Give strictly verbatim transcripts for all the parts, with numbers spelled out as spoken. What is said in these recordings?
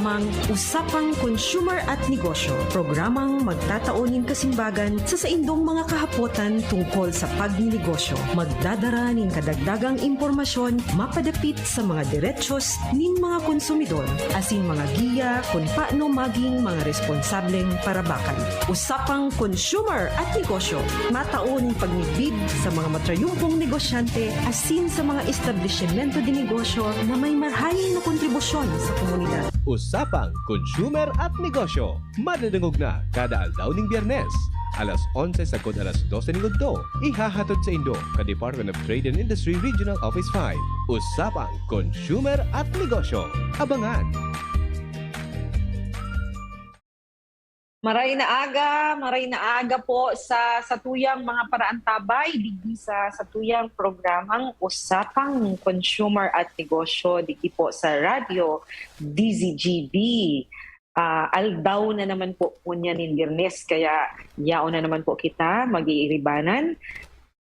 Ang Usapang Consumer at Negosyo, programang magtatao nin kasimbagan sa saindong mga kahapotan tungkol sa pagninegosyo. Magdadara nin kadagdagang impormasyon mapadapit sa mga derechos nin mga konsumidor, asin mga giya kun paano maging mga responsableng parabakan. Usapang Consumer at Negosyo, matao nin pagmidbid sa mga matrayumpong negosyante asin sa mga establisimento de negosyo na may marhay na kontribusyon sa komunidad. Usapang Consumer at Negosyo. Madadangog na kada aldaw ning Biyernes, alas onse sagkod alas dose ning udto. Ihahatod saindo kan Department of Trade and Industry Regional Office five. Usapang Consumer at Negosyo. Abangan! Maray na aga, maray na aga po sa satuyang mga paraantabay digdi sa satuyang programang Usapang Consumer at Negosyo digdi po sa Radyo D Z G B. Ah, aldaw na naman po ngunyan nin Biyernes, kaya yaon na naman po kita mag-iiribanan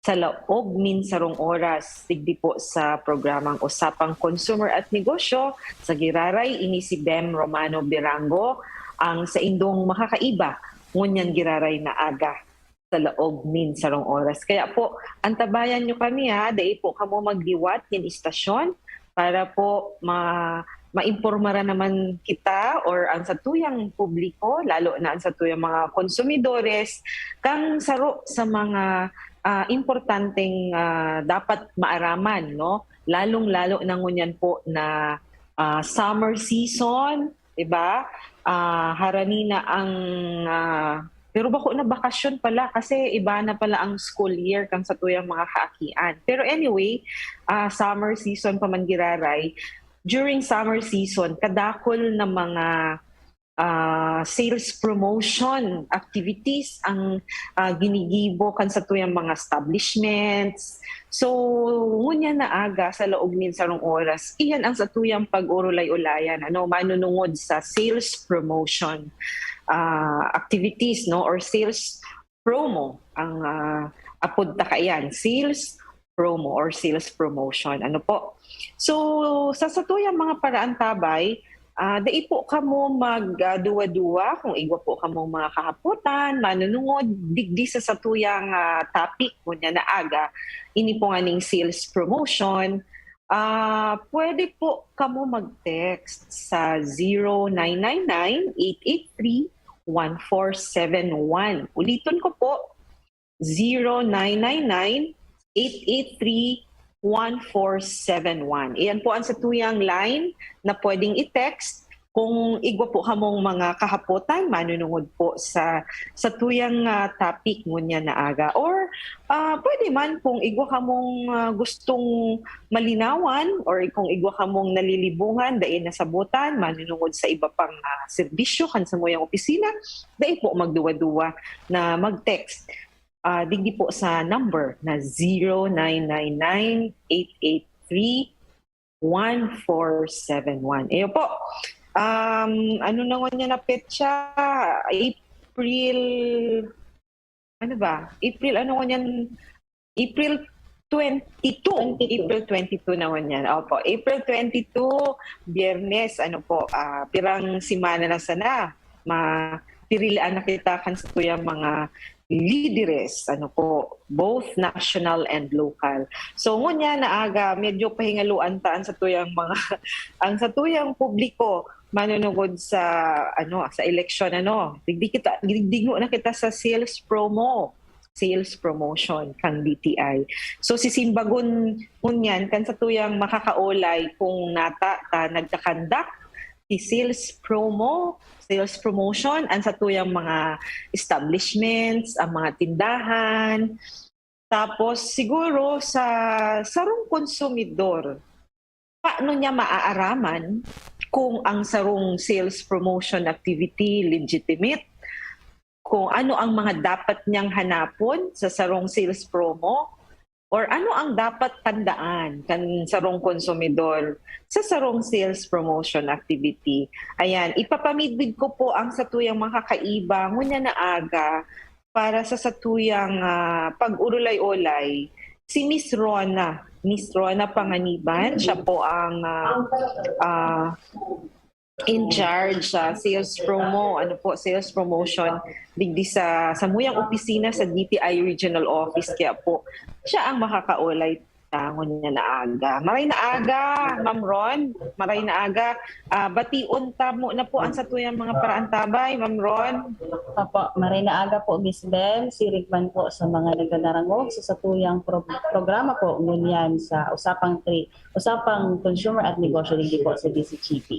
sa laog nin sarong oras digdi po sa programang Usapang Consumer at Negosyo. Sa giraray, ini si Bem Romano Birango, ang saindong makakaiba ngunyan giraray na aga sa laog nin sarong oras. Kaya po, antabayan nyo kami ha, dai po kamo magliwat nin istasyon para po ma maimpormaran naman kita or ang satuyang publiko, lalo na ang satuyang mga konsumidores, kan saro sa mga, ah, importanteng, ah, dapat maaraman, no? Lalong-lalo na ngunyan po na, ah, summer season, di ba? Ah, harani na ang, ah, pero bako na bakasyon pala kasi iba na pala ang school year kan satuyang mga kaakian. Pero anyway, ah, summer season pa man giraray. During summer season, kadakol na mga, ah, sales promotion activities ang, ah, ginigibo kan satuyang mga establishments. So, ngunyan na aga sa laog nin sarong oras, iyan ang satuyang pag-urulay-ulayan, ano, manunungod sa sales promotion, ah, activities, no, or sales promo ang, ah, apod ta kaiyan, sales promo or sales promotion. Ano po? So, sa satuyang mga paraantabay, ah, dai po kamo mag, ah, duwa-duwa kung igwa po kamong mga kahapotan, manunungod, digdi sa satuyang, ah, topic, ngunyan na aga, ini po nganing sales promotion. Ah, pwede po kamo mag-text sa zero nine nine nine, eight eight three, one four seven one. Uliton ko po, zero nine nine nine, eight eight three, one four seven one. Iyan po ang satuyang line na pwedeng i-text kung igwa po kamong mga kahapotan manunungod po sa satuyang, ah, topic ngunyan na aga. Or, ah, pwede man kung igwa kamong, ah, gustong malinawan or kung igwa kamong nalilibungan, dai nasabotan, manunungod sa iba pang, ah, serbisyo kan samuyang opisina, dai po magduwa-duwa na mag-text, ah, digdi po sa number na zero nine nine nine, eight eight three, one four seven one. Iyo po. Um, ano na ngunyan na petsa? April, ano ba? April, ano ngunyan? April twenty-two. Twenty-two. April twenty-two na ngunyan. Opo, April twenty-two, Biyernes, ano po, ah, pirang semana na sana. Ma-, pirilaan na kita kan satuyang mga lideres, ano po, both national and local. So, ngunyan na aga, medyo pahingaluan ta ang satuyang mga, ang satuyang publiko, manunungod sa, ano, sa eleksyon, ano. Digdi kita, digdigo na kita sa sales promo, sales promotion kan D T I. So, sisimbagon ngunyan kan satuyang makakaolay kung nata ta nagkakandak ti sales promo, sales promotion, ang satuyang mga establishments, ang mga tindahan. Tapos, siguro sa sarong konsumidor, paano niya maaaraman kung ang sarong sales promotion activity legitimate? Kung ano ang mga dapat niyang hanapon sa sarong sales promo? Or ano ang dapat tandaan kan sarong konsumidor sa sarong sales promotion activity? Ayan, ipapamidbid ko po ang satuyang mga kakaiba ngunyan na aga para sa satuyang, ah, pag-urulay-olay. Si Miss Rona, Miss Rona Panganiban, siya po ang, ah, ah, in charge sa sales promo, ano po, sales promotion, digdi sa samuyang opisina sa D T I Regional Office. Kaya po, siya ang makakaulay ta ngunyan na aga. Maray na aga, Ma'am Ron. Maray na aga. Ah, bation ta muna po ang satuyang mga paraantabay, Ma'am Ron. Opo, maray na aga po, Miss Bem. Siring man po sa mga nagdadangog sa satuyang pro- programa po ngunyan sa Usapang Tri, Usapang Consumer at Negosyo digdi po sa D C G P.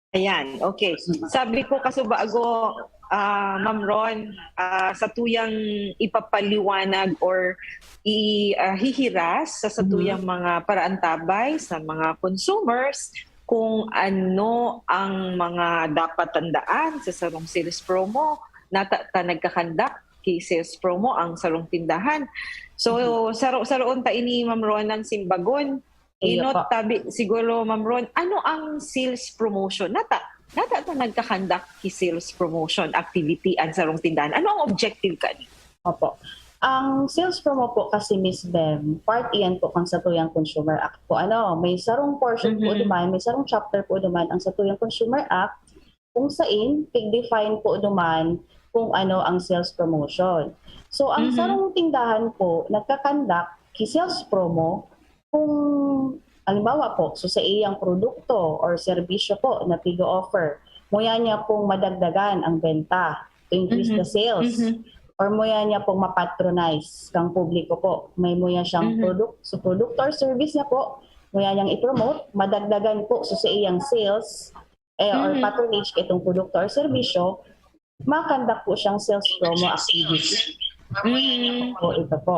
Ayan, okay. Sabi ko kasubago, ah, Ma'am Ron, ah, satuyang ipapaliwanag or i, ah, hihiras sa satuyang mga paraantabay sa mga consumers kung ano ang mga dapat tandaan sa sarong sales promo na ta, ta nagkakandak ki sales promo ang sarong tindahan. So, saro, saroon ta ini, Ma'am Ron, ang simbagon. Iyo Inot po. Tabi, siguro, Ma'am Ron, ano ang sales promotion? Nata, nata ta nagkakandak ki sales promotion activity ang sarong tindahan. Ano ang objective kani? Opo. Ang sales promo po kasi, Miss Bem, part iyan po kan satuyang Consumer Act po. Ano, may sarong portion po Mhm. duman, may sarong chapter po duman ang satuyang Consumer Act kung sain pig-define po duman kung ano ang sales promotion. So, ang Mhm. sarong tindahan po nagkakandak ki sales promo kung, halimbawa po, so sa iyang produkto or serbisyo po na pig-offer, muya niya pong madagdagan ang benta to increase Mhm. the sales. Mhm. Or muya niya pong mapatronize kang publiko po. May muya siyang Mhm. product, so produkto or service niya po, muya niyang i-promote, madagdagan po so sa iyang sales eh, or Mhm. patronage itong produkto or serbisyo, makandak po siyang sales promo activity. Mhm. Po, ito po.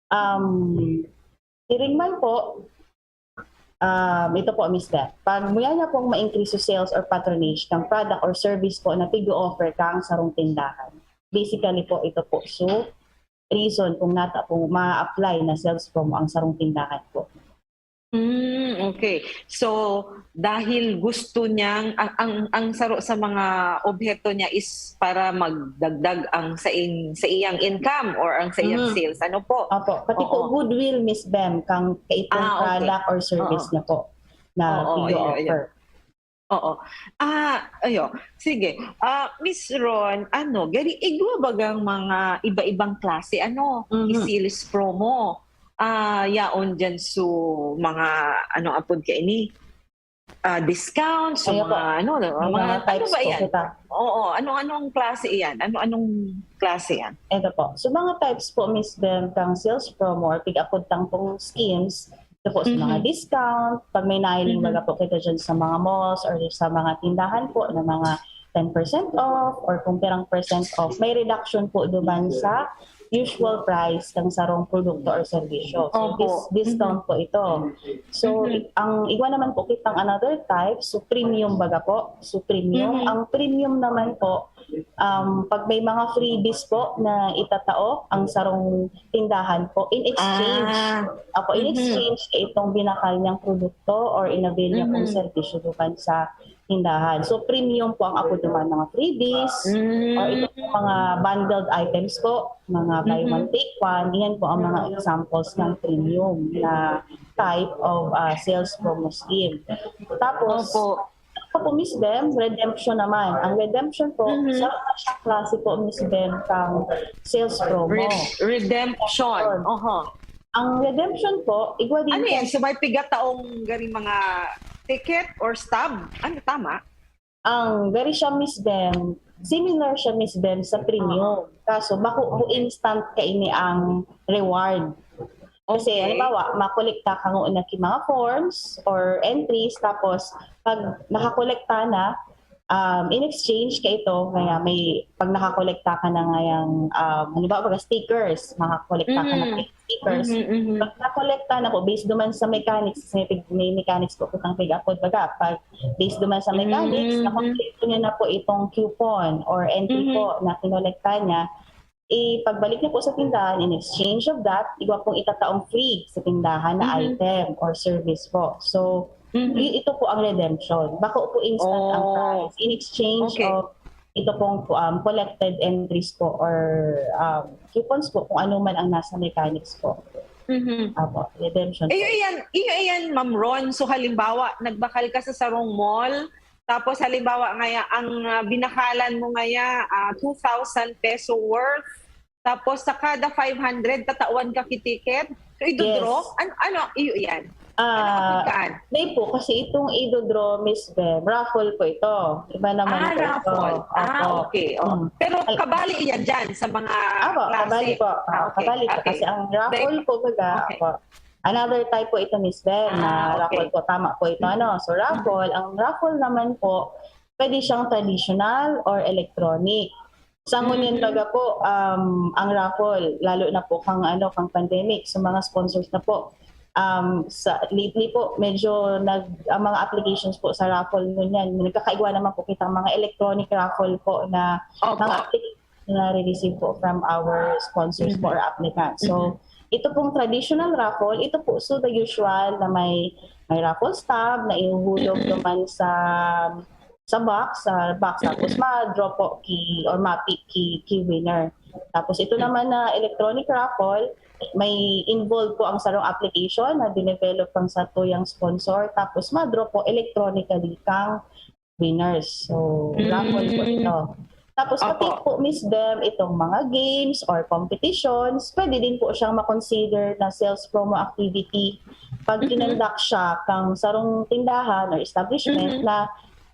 Um, siring man po, um, ito po, Miss Beth. Pag muya niya pong ma-increase yung sales or patronage ng product or service po na pig-offer kang sarong tindahan. Basically po, ito po. So, reason kung nata po ma-apply na sales promo ang sarong tindahan po. Mm, okay. So, dahil gusto niyang, ang, ang, ang saro sa mga obheto niya is para magdagdag ang sa, in, sa iyang income or ang sa iyang Mhm. sales. Ano po? Opo, pati po Oo. goodwill, Miss Bem, kang kaitong Ah, okay. product or service Oo. niya po na Oo, iyo, iyo. pig-offer. Oo. Ah, ayo. Sige. Ah, Miss Ron, ano, gari, igwa bagang mga iba-ibang klase, ano, Mhm. i-sales promo. Ah, yaon dyan so mga, ano, apod ka ini? Ah, discount, so Ayo po. mga, ano, no, May mga, mga ano types ba po yan? kita. Oo, ano-anong klase yan? Ano-anong klase yan? Ito po. So, mga types po, Miss Bem, kang sales promo or pig-apod tang pong schemes, ito po sa mga Mhm. discount, pag may nahiling Mhm. baga po kita dyan sa mga malls or sa mga tindahan po na mga ten percent off or kung pirang percent off, may reduction po duman sa usual price ng sarong produkto or serbisyo. So, Opo. dis- discount po ito. So, Mhm. i- ang igwa naman po kitang another type, so premium baga po. So, premium. Mhm. Ang premium naman po, um, pag may mga freebies po na itatao ang sarong tindahan po in exchange. Ah. Apo, in Mhm. exchange kay itong binakal niyang produkto or inavail niya pong Mhm. serbisyo duman sa tindahan. So, premium po ang apod naman mga freebies Mm. or ito po mga bundled items po, mga buy Mhm. one, take one. Iyan po ang mga examples ng premium na type of ah, sales promo scheme. Tapos, Opo. Ito po, Miss Bem, redemption naman. Ang redemption po, Mhm. sa siyang klase po, Miss Bem, kang sales promo. Re- redemption. Oho. Ang redemption po, igwa din Ano po. Yan? So may pigataong gari mga ticket or stub? Ano, tama? Ang gari siya, Miss Bem, similar siya, Miss Bem, sa premium. Kaso, bako po instant kaini ang reward. Kasi, Okay. halimbawa, makolekta ka nga na ki mga forms or entries, tapos pag nakakolekta na, um, in exchange ka ito, kaya may, pag nakakolekta ka na ngayang, um, halimbawa, baga stickers, makakolekta ka na Mm. kay stickers. Mhm, mhm. Pag nakolekta na po, based duman sa mechanics, may, pig- may mechanics po kitang pig-apod, baga, pag based duman sa mechanics, Mhm. Nakompleto niya na po itong coupon or entry Mhm. po na kinolekta niya, ipagbalik niya po sa tindahan, in exchange of that, igwa pong itataong free sa tindahan na Mhm. item or service po. So, Mhm. i- ito po ang redemption. Bako po instant ang Oh. price. In exchange Okay. of ito pong um, collected entries po or um, coupons po, kung ano man ang nasa mechanics po. Mhm. Apo, redemption po. Iyo iyan, iyo iyan, Ma'am Ron. So halimbawa, nagbakal ka sa sarong mall, tapos halimbawa ngaya, ang ah, binakalan mo ngaya, ah, two thousand peso worth, tapos sa kada five hundred, tatawan ka ki ticket. So idodraw? Yes. Ano, ano, iyo iyan? Ano Ah, kapuntaan? Hindi po, kasi itong idodraw, Miss Bem, raffle po ito. Iba naman Ah, po ito. raffle. Ah, Opo. okay. Oh. Mm. Pero Al- kabali iyan dyan sa mga Apo, klase. kabali po. Ah, okay. Kabali po. Okay. Kasi ang raffle po, baga, Okay. po. Another type po ito, Miss Bem, na Ah, okay. raffle po. Tama po ito. Ano? So, raffle, ang raffle naman po, pwede siyang traditional or electronic. Sa ngunyan, Mhm. baga po, um, ang raffle, lalo na po kang, ano, kang pandemic, sa mga sponsors na po, um, sa, lately po, medyo nag, ang mga applications po sa raffle ngunyan, nagkakaigwa naman po kitang mga electronic raffle po na Opo. mga applications na receive po from our sponsors po or applicants. So, ito pong traditional raffle, ito po, so the usual na may, may raffle stub na ihuhulog naman sa sa box, sa box, tapos ma-draw po ki, or ma-pick ki, ki winner. Tapos ito naman na electronic raffle, may involved po ang sarong application na dinevelop kang satuyang sponsor, tapos ma-draw po electronically kang winners. So, raffle po ito. Tapos pati Opo. po, Miss Bem, itong mga games or competitions, pwede din po siyang makonsider na sales promo activity pag kinondak siya kang sarong tindahan or establishment Mhm. na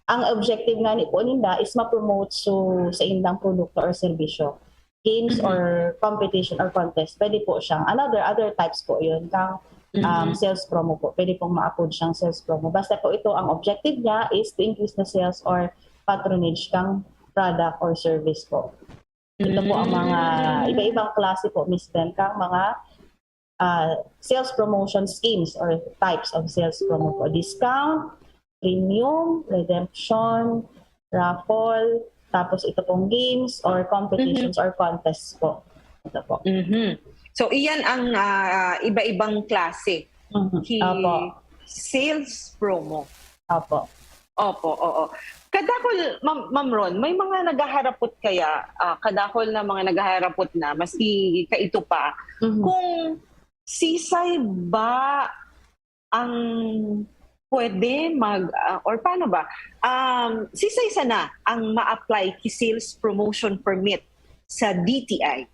ang objective nga ni po ninda is ma-promote so sa indang produkto or serbisyo. Games Mhm. or competition or contest, pwede po siyang, another, other types po yun, kang um, Mhm. sales promo po. Pwede pong ma-apod siyang sales promo. Basta po ito, ang objective niya is to increase the sales or patronage kang product or service po. Ito po ang mga Mm. iba-ibang klase po, Miss Bem, kang mga ah, sales promotion schemes or types of sales promo po. Discount, premium, redemption, raffle, tapos ito pong games or competitions or contests po. Ito po. Mhm. So, iyan ang ah, iba-ibang klase Mhm. ki Opo. sales promo. Opo. Opo, oo. Kadakol, Ma'am, Ma'am Ron, may mga naghaharapot kaya, ah, kadakol na mga naghaharapot na, maski kaito pa, Mhm. kung sisay ba ang pwede mag, ah, or paano ba? Um, sisay sana ang ma-apply ki sales promotion permit sa D T I?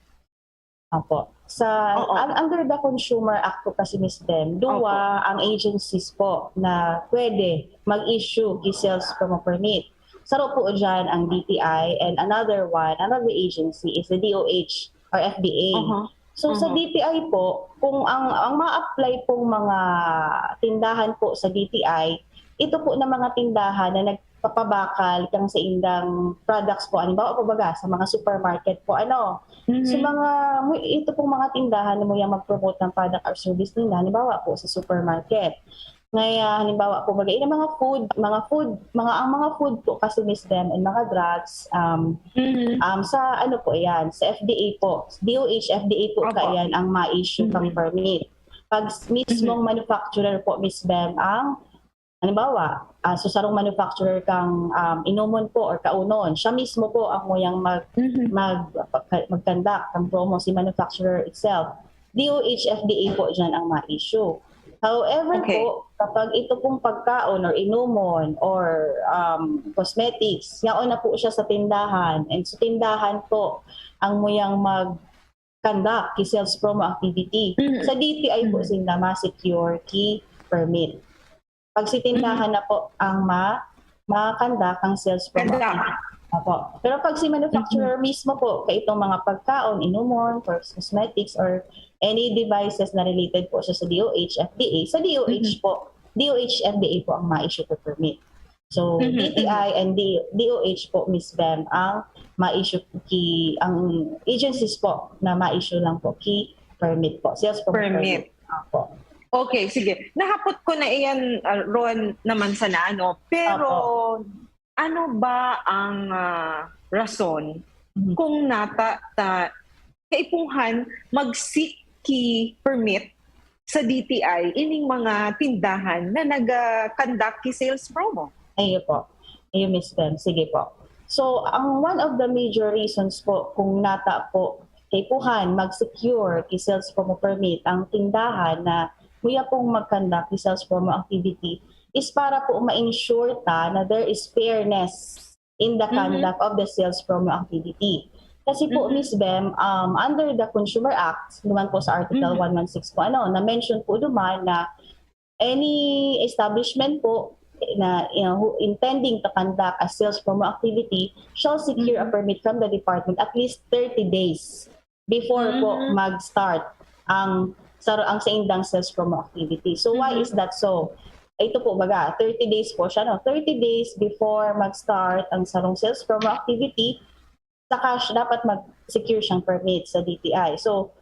Opo. Sa Oo. un- under the Consumer Act po kasi, Miss Bem, duwa ang agencies po na pwede mag-issue ki sales promo permit. Saro po dyan ang D T I, and another one, another agency is the D O H or F D A. Aha. So sa Aha. D T I po, kung ang ang ma-apply pong mga tindahan po sa D T I, ito po na mga tindahan na nagpapabakal kang sa indang products po, halimbawa po baga sa mga supermarket po, ano, Mhm. So mga mu- ito pong mga tindahan na muyang mag-promote ng product or service nila, halimbawa po sa supermarket. Ngaya, halimbawa po, baga, yung mga food, mga food, mga ang mga food po kasi, Miss Bem, and mga drugs, um, Mhm. um, sa ano po yan, sa F D A po, D O H F D A po Opo. Kaya yan ang ma-issue kang Mhm. permit. Pag s- mismong manufacturer po, Miss Bem, ang halimbawa, ah, so sarong manufacturer kang um, inumon po or kaunon, siya mismo po ang muyang mag Mhm. mag pagka- mag-conduct ng promo, si manufacturer itself. D O H F D A po dyan ang ma-issue. However Okay. po, kapag ito pong pagkaon or inumon or um, cosmetics, yaon na po siya sa tindahan, and sa tindahan po ang muyang mag-conduct ki sales promo activity. Mhm. Sa D T I po Mhm. sila ma-secure ki permit. Pag si tindahan na po ang ma ma-conduct ang sales promo Conduct. activity. Opo. Pero pag si manufacturer mismo po, kaitong mga pagkaon, inumon, or cosmetics, or any devices na related po siya sa D O H F D A, sa D O H Mhm. po, D O H F D A po ang ma-issue po permit. So, Mhm, D T I and D- D O H po, Miss Bem, ang ma-issue ki, ang agencies po na ma-issue lang po ki permit po, sales promo Permit. Opo. Okay, sige. Nahapot ko na iyan, ah, Ron, naman sana, ano. Pero, Opo. Ano ba ang ah, rason Mhm. kung nata ta kaipuhan mag-seek ki permit sa D T I ining mga tindahan na nag-conduct ki sales promo? Ayun po. Ayun, Miss Bem. Sige po. So, ang one of the major reasons po kung nata po kaipuhan mag-secure ki sales promo permit ang tindahan na muya pong mag-conduct ki sales promo activity is para po ma-ensure ta na there is fairness in the Mhm. conduct of the sales promo activity. Kasi po, Mhm. Miss Bem, um, under the Consumer Act, duman po sa Article Mhm. one one six po, ano, na-mention po duman na any establishment po na, you know, who intending to conduct a sales promo activity shall secure a Mhm. permit from the department at least thirty days before po Mhm. mag-start ang saro ang saindang sales promo activity. So why Mhm. is that so? Ito po, baga, thirty days po siya, no? Thirty days before mag-start ang sarong sales promo activity, saka siya, dapat mag-secure siyang permit sa D T I. So,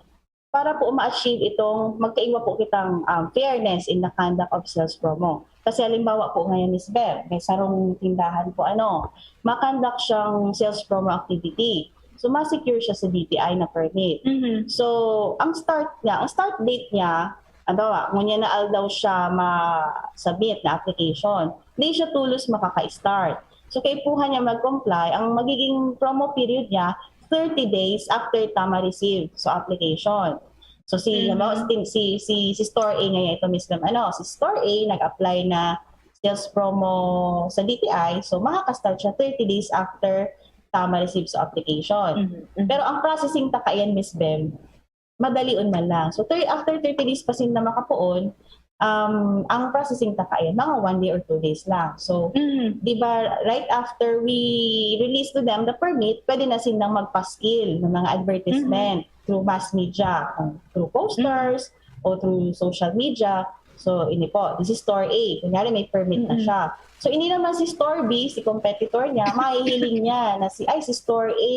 para po ma-achieve itong magkaigwa po kitang, um, fairness in the conduct of sales promo. Kasi halimbawa po ngayon, Miss Bev, may sarong tindahan po, ano, ma-conduct siyang sales promo activity. So, ma-secure siya sa D T I na permit. Mhm. So, ang start niya, ang start date niya, halimbawa, ngunyan na aldaw siya ma-submit na application, hindi siya tulos makaka-start. So, kaipuhan niya mag-comply, ang magiging promo period niya, thirty days after ta ma-receive sa application. So, si, Mhm. halimbawa, si, si, si, si Store A ngayon ito, Miss Bem, ano, si Store A nag-apply na sales promo sa D T I, so makaka-start siya thirty days after ta ma-receive sa application. Mhm. Mhm. Pero ang processing ta kaiyan, Miss Bem, madalion man lang. So, thir- after thirty days pa sinda makapoon, um, ang processing ta kaiyan, mga one day or two days lang. So, Mhm. di ba, right after we release to them the permit, pwede na sindang magpaskil ng mga advertisement through mass media, kung through posters o through social media. So, ini po, this is Store A. Kunyari, may permit na Mm-mm. siya. So, ini naman si Store B, si competitor niya, mahihiling niya na si, ay, si Store A,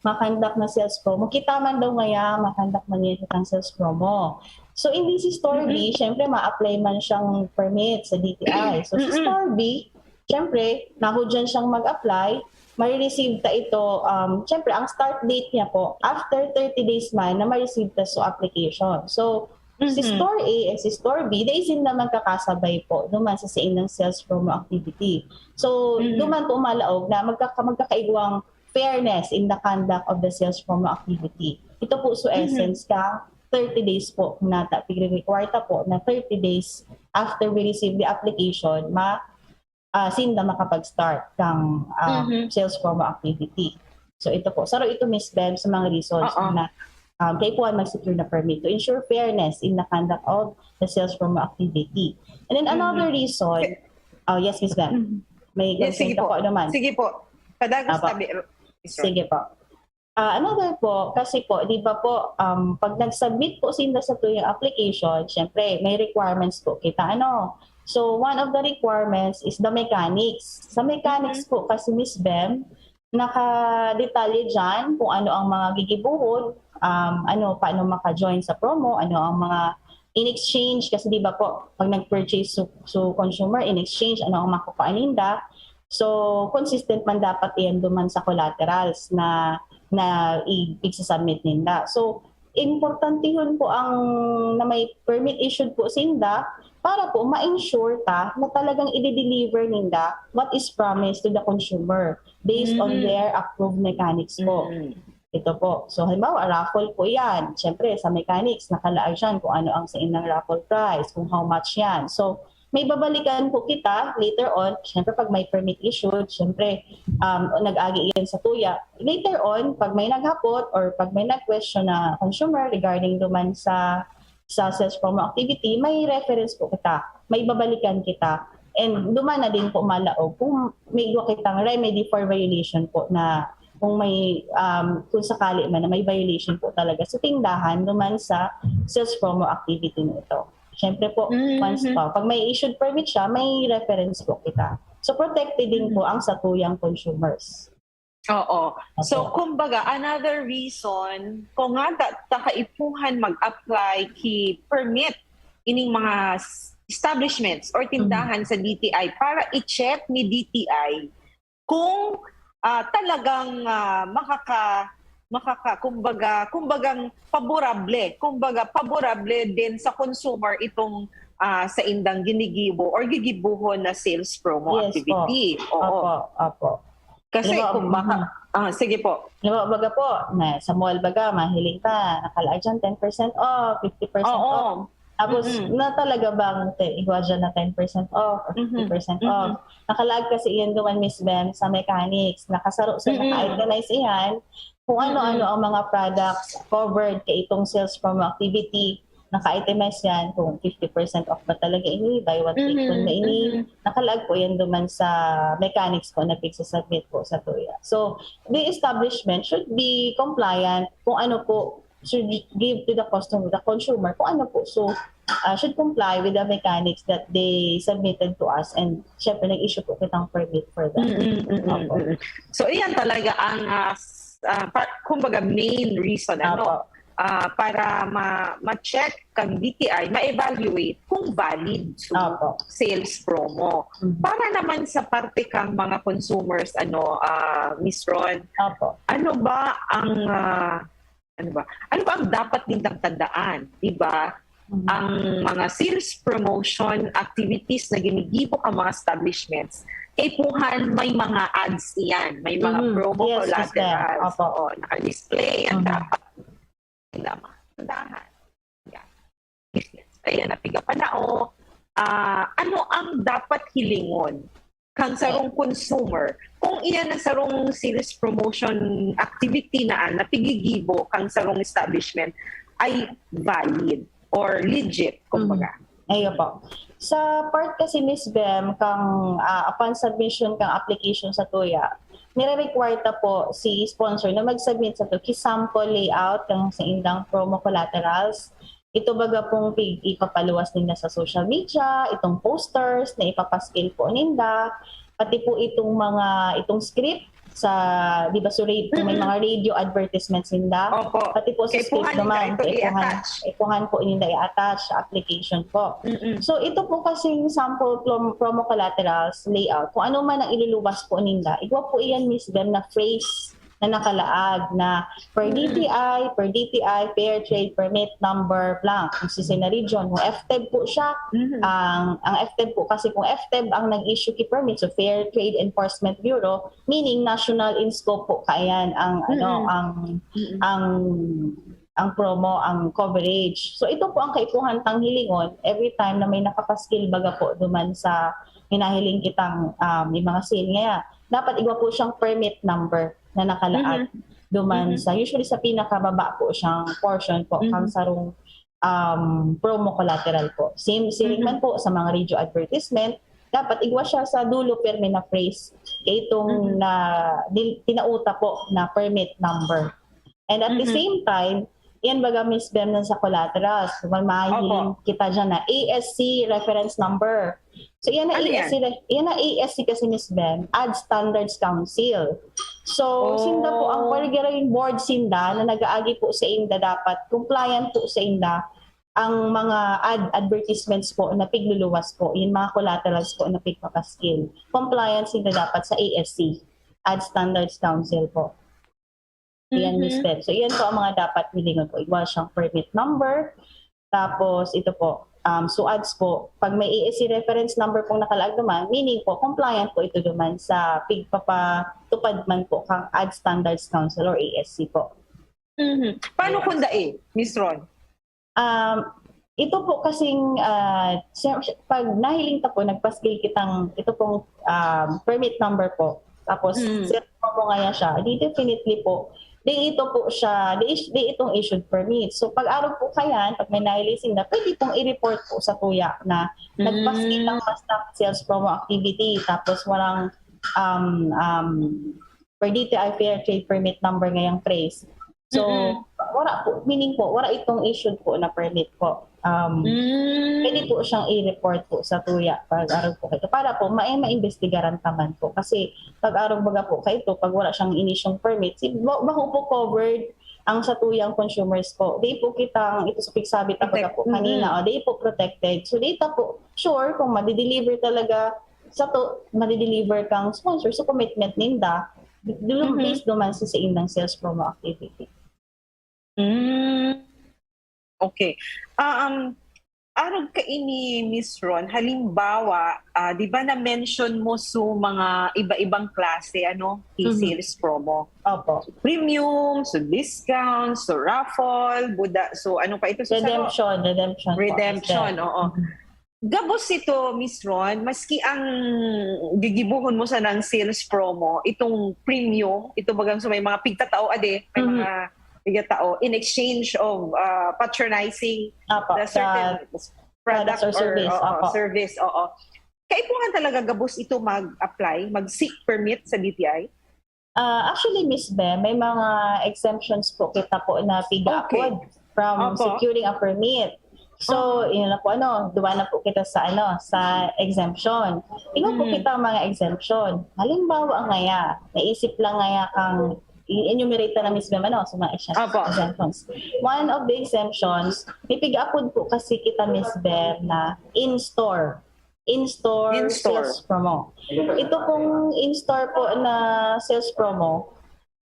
makandak na sales promo. Kita man daw ngaya, makandak man yan kitang sales promo. So, hindi si Store B, Mm-mm. syempre, ma-apply man siyang permit sa D T I. So, si Mm-mm. Store B, syempre, nahudyan siyang mag-apply, marireceive ta ito, um, syempre, ang start date niya po, after thirty days man na ma-receive ta so application. So, si Mhm. Store A and si Store B, they sila magkakasabay po duman sa saindang sales promo activity. So, Mhm. duman po malaog na magkaka- magkakaigwang fairness in the conduct of the sales promo activity. Ito po so Mhm. essence ka, thirty days po nata, pigre-require ta po na thirty days after we receive the application, ma, ah, sinda makapag-start kang, ah, Mhm. sales promo activity. So ito po, saro ito, Miss Bem, sa mga reasons Oo. na, um, kaipuhan mag-secure na permit to ensure fairness in the conduct of the sales promo activity. And then Mhm. another reason, oh yes, Miss Bem, Mhm. may Yes, sige kwento po. po naman. Sige po. Padagos Apo. tabi. Sorry. Sige po. Ah, another po, kasi po, di ba po, um, pag nag-submit po sinda sa tuyang application, syempre, may requirements po kita, ano. So, one of the requirements is the mechanics. Sa mechanics Mhm. po kasi, Miss Bem, nakadetalye dyan kung ano ang mga gigibuhon, um, ano, paano maka-join sa promo, ano ang mga in exchange, kasi di ba po, pag nag-purchase so, so consumer, in exchange, ano ang makukuha ninda. So, consistent man dapat iyan duman sa collaterals na, na i- igsasubmit ninda. So, importantehon po ang na may permit issued po sinda para po ma-ensure ta na talagang i-deliver ninda what is promised to the consumer based on Mhm. their approved mechanics po. Mm. Ito po. So, halimbawa, raffle po yan. Siyempre, sa mechanics, nakalaag siyan kung ano ang sa inang raffle price, kung how much yan. So, may babalikan po kita later on. Siyempre, pag may permit issued, siyempre, um, nag-agi yan sa tuya. Later on, pag may naghapot or pag may nag-question na consumer regarding duman sa sa sales promo activity, may reference po kita, may babalikan kita. And duman na din po malaog kung may igwa kitang remedy for violation po na kung may, um, kung sakali man na may violation po talaga sa tindahan duman sa sales promo activity na ito. Siyempre po, Mhm. once pa, pag may issued permit siya, may reference po kita. So protected din po ang satuyang consumers. Oo. So, Opo. Kumbaga, another reason kung nga ta, ta kaipuhan mag-apply ki permit ining mga s- establishments or tindahan sa D T I para i-check ni D T I kung, ah, talagang, ah, makaka makaka kumbaga kumbagang paborable, kumbaga paborable din sa consumer itong, ah, sa indang ginigibo or gigibuhon na sales promo Yes po. activity. Oo. Opo, opo. Kasi Halimbawa, kung baka, mhm. Ah, sige po. Halimbawa, baga po, na sa mall baga, mahiling ka, nakalaag dyan, ten percent off, fifty percent Oo. off. Tapos, Mm-mm. na talaga bang, te, igwa dyan na ten percent off, or fifty percent Mm-hmm. off. Nakalaag kasi iyan duman, Miss Bem, sa mechanics. Nakasaro sa Mm-mm. naka-itemize iyan, kung ano-ano Mm-mm. ang mga products covered kay itong sales promo activity. Naka-itemize yan kung fifty percent off ba talaga ini, buy one, take one ba ini. Mm-hmm. Nakalaag po yan duman sa mechanics po na pigsasubmit po sa tuya. So, the establishment should be compliant kung ano po should give to the customer, the consumer, kung ano po. So, uh, should comply with the mechanics that they submitted to us, and syempre nag-issue po kitang permit for that. Mm-mm, mm-mm, Opo. mm-mm. So, iyan talaga ang, ah, s- ah, pa- kumbaga, main reason, ano, Opo. ah, para ma- ma-check kang D T I, ma-evaluate kung valid so Opo. sales promo. Mhm. Para naman sa parte kang mga consumers, ano, ah, Miss Ron, Opo. ano ba ang ah, ano ba? Ano ba ang dapat nindang tandaan, di ba? Mhm. Ang mga sales promotion activities na ginigibo ka mga establishments, kaipuhan may mga ads iyan, may mga Mhm. promo Yes, yes, collaterals. ma'am. Opo. Oo, naka-display yan Mhm. dapat. Kailangan dahan. Yan. Business. Ayan, napiga pa na, oh. Ah, ano ang dapat hilingon kang sarong consumer? Kung iyan ang sarong sales promotion activity na, ah, napigigibo kang sarong establishment ay valid or legit, kumbaga. Ayo po. Sa part kasi, Miss Bem, kang ah, upon submission kang application sa tuya, nire-require ta po si sponsor na mag-submit sa to ki sample layout kang sa indang promo collaterals. Ito baga pong pig- ipapaluwas ninda sa social media, itong posters na ipapaskil po ninda, pati po itong mga, itong script sa, di ba, so radio, may Mm-mm. mga radio advertisements ninda. Opo. Pati po sa Kaipuhan script ninda naman, ito kaipuhan, i-attach. kaipuhan po ninda i-attach sa application po. Mm-mm. So, ito po kasing sample prom- promo collaterals layout, kung ano man ang iluluwas po ninda, igwa po iyan, Miss Bem, na phrase na nakalaag na per Mm. D T I, per D T I, Fair Trade Permit Number blank. Kung sa region, kung F T E B po siya, Mhm. ang ang F T E B po kasi, kung F T E B ang nag-issue ki permit, so Fair Trade Enforcement Bureau, meaning national in scope po kaya yan ang ano Mm-mm. ang Mm-mm. ang ang promo, ang coverage. So ito po ang kaipuhan tang hilingon every time na may nakapaskil baga po duman sa hinahiling kitang um, yung mga sale. Ngaya, dapat igwa po siyang permit number na nakalaag duman Mhm. sa, usually sa pinakababa po siyang portion po, Mhm. kang sarong um, promo collateral po. Same, same Mhm. man po sa mga radio advertisement, dapat igwa siya sa dulo permi na phrase. Kaya itong Mhm. na, dil- tinauta po na permit number. And at the Mhm. same time, yan baga, Miss Bem, nun sa collaterals. Kung may mahihiling Opo. kita dyan na A S C reference number. So, yan na Ano A S C, re- yan na A S C kasi, Miss Bem, Ad Standards Council. So, Oh. sinda po ang particular yung board sinda na nag-aagi po sa inda dapat, compliant po sa inda ang mga ad advertisements po na pigluluwas po, yung mga collaterals po na pigpapaskil. Compliant sinda dapat sa A S C, Ad Standards Council po. Yan, Mhm. Miss Beth. So, yan po ang mga dapat hilingon po. Igwa siyang permit number. Tapos, ito po, um, so ads po, pag may A S C reference number pong nakalaag naman, meaning po, compliant po ito naman sa pigpapatupad man po kang Ad Standards Council or A S C po. Mhm. Paano Yes. kung dai, Miss Ron? Um, ito po kasing, ah, siya- siya- pag nahiling ta po, nagpaskil kitang, ito pong um, permit number po. Tapos, Mm. sales promo ngayon siya, di definitely po, di ito po siya, di, is- di itong issued permit. So, pag araw po kayan, pag may nahiling sinda, pwede pong i-report po sa tuya na Mm. nagpaskil lang basta sales promo activity, tapos walang um, um, per D T I Fair Trade Permit number ngayang phrase. So, Mm-mm. wala po, meaning po, wala itong issued po na permit po. Um, Mm. Pwede po siyang i-report po sa tuya pag araw po kaito. Para po, ma maimbestigaran ta man po. Kasi pag araw baga po kaito, pag wala siyang inisyong permit, si, ba- baho po covered ang sa tuyang consumers po. Di po kita, ito sa pigsabi ta baga po Protect- kanina, Mm-mm. o, di po protected. So, di ta po sure kung madideliver talaga sa to, madideliver kang sponsor sa commitment ninda. Dulong Mhm. Based naman sa, sa indang sales promo activity. Mm. Okay. Um, arog kaini, Miss Ron, halimbawa, ah, di ba na-mention mo so mga iba-ibang klase, ano, Mhm. sales promo? Opo. Premium, so discount, so raffle, buda, so ano pa ito? So, sa Redemption, redemption po. Redemption, Mister. Oo. Gabos ito, Miss Ron, maski ang gigibuhon mo sa ng sales promo, itong premium, ito bagang sa may mga pigtatao ade, may Mhm. mga pigtatao, in exchange of ah, patronizing Opo, the sa certain product products or service, oo, opo. service, oo. Kaipuhan talaga gabos ito mag-apply, mag-seek permit sa D T I? Ah, actually, Miss Be, may mga exemptions po kita po na piga Okay. From Opo. securing a permit. So, yun na po, ano, duwa na po kita sa, ano, sa exemption. Tingnan po Mhm. kita ang mga exemption. Halimbawa, ngaya, naisip lang ngaya kang i-enumerate na, Miss Be, ano, sa mga exemp- Opo. exemptions. One of the exemptions, may piga-apod po kasi kita, Miss Be, na in-store. In-store In-store. Sales promo. Ito pong in-store po na sales promo,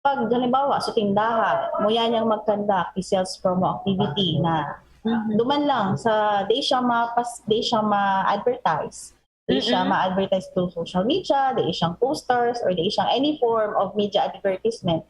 pag halimbawa sa tindahan, muya niyang mag-conduct i-sales promo activity na Mhm. duman lang sa, di siya mapas, di siya ma-advertise. Di siya Mm-mm. ma-advertise through social media, di siyang posters, or di siyang any form of media advertisement.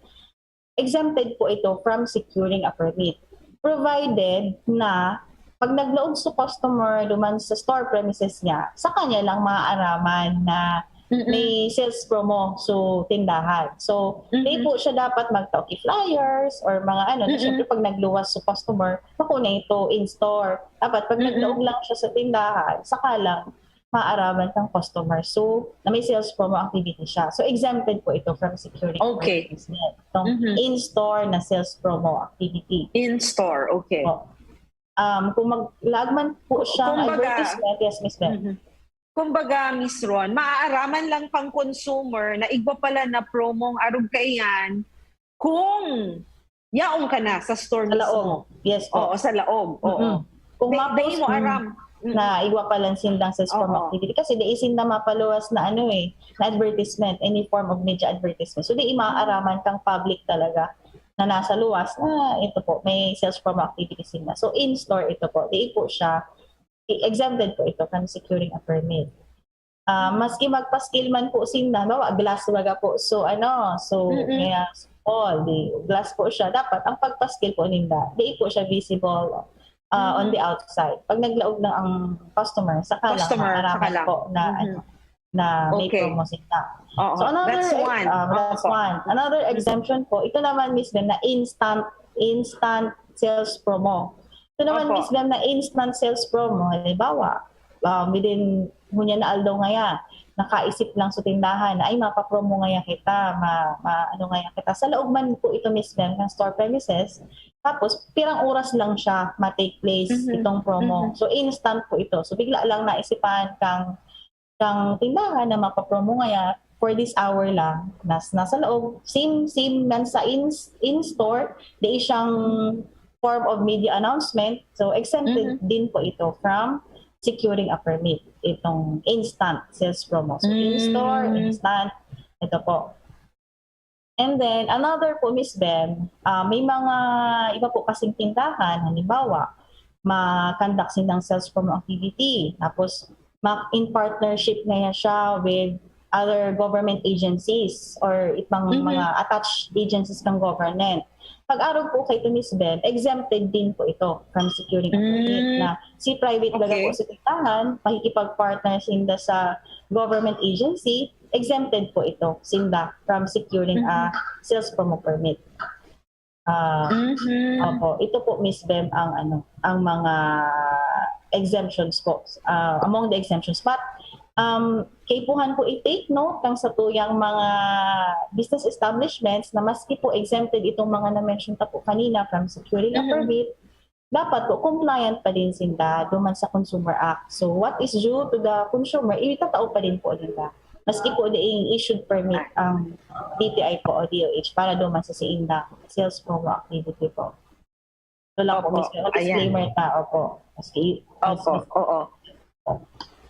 Exempted po ito from securing a permit. Provided na pag naglaog sa customer duman sa store premises niya, sa kanya lang maaaraman na Mm-mm. may sales promo so tindahan. So, Mhm. di po siya dapat magtao ki flyers or mga ano, na Mm-mm. syempre pag nagluwas sa customer, bako na ito in-store. Dapat pag Mm-mm. naglaog lang siya sa tindahan, saka lang maaaraman kang customer. So, na may sales promo activity siya. So, exempted po ito from securing Okay. Advertisement. Itong Mhm. in-store na sales promo activity. In-store, okay. Po. Um, kung maglaag man po siyang Kumbaga, advertisement, yes, Miss Beth. Mhm. Kumbaga, Miss Ron, maaaraman lang pang consumer na igwa pala na promong arog kaiyan kung yaon ka na sa store Sa laog. Mismo. Yes po. Oo, sa laog. Oo. Mm-mm. Kung Dai, ma-post dai mo mo aram. Mm. na igwa pala sindang sales promo Oo. activity. Kasi dai sinda mapaluwas na ano eh, na advertisement, any form of media advertisement. So, di maaaraman kang public talaga na nasa luwas na ito po, may sales promo activity sinda. So, in-store ito po. Di po siya, exempted po ito from securing a permit. Ah, maski magpaskil man po sinda, no? Glass baga po. So, ano, so, Mm-mm. kaya, all, di, glass po siya. Dapat, ang pagpaskil po ninda, di po siya visible ah, on Mhm. the outside. Pag naglaog na ang customer, saka lang Customer, maaraman saka lang. po na, Mhm. ano, na may Okay. promo sinda. Oo, So, another, that's one. ah, that's Opo. one. Another exemption po, ito naman, Miss Glenn, na instant, instant sales promo. Ito naman, Opo. Miss Glenn, na instant sales promo. Halimbawa, um, within, ngunyan na aldaw ngaya, nakaisip lang sa tindahan na, "Ay, mapapromo ngaya kita, ma, ma, ano ngaya kita." Sa laog man po ito, Miss Glenn, ng store premises, tapos pirang oras lang siya ma-take place Mhm. itong promo. Mhm. So, instant po ito. So, bigla lang naisipan kang, kang tindahan na mapapromo ngaya for this hour lang. Nas, nasa loob, same, same man sa in, in-store, di siyang form of media announcement. So, exempted Mhm. din po ito from securing a permit. Itong instant sales promo. So, Mm. in-store, instant. Ito po. And then, another po, Miss Bem, ah, may mga iba po kasing tindahan, halimbawa, ma-conduct silang sales promo activity. Tapos, ma-, in partnership na yan siya with other government agencies or ibang Mhm. mga attached agencies ng government. Pag-arog po kay ito, Miss Bem, exempted din po ito from securing a permit Mm. na si private baga Okay. po sa tindahan, makikipag-partner sinda sa government agency, exempted po ito sinda from securing a Mhm. sales promo permit. Ah, Mhm. Opo, ito po, Miss Bem, ang ano, ang mga exemptions po, ah, among the exemptions. But, um, kaipuhan po i-take note kang satuyang mga business establishments na maski po exempted itong mga na-mention ta po kanina from securing a Mhm. permit, dapat po compliant pa din sinda duman sa Consumer Act. So, what is due to the consumer, itatao pa din po nila. Maski po diing issued permit ang D T I po o D O H para duman sa saindang sales promo activity po. Ito lang po, Opo, Miss Bem. ayan. Disclaimer ta, opo. Maski, Opo, oo.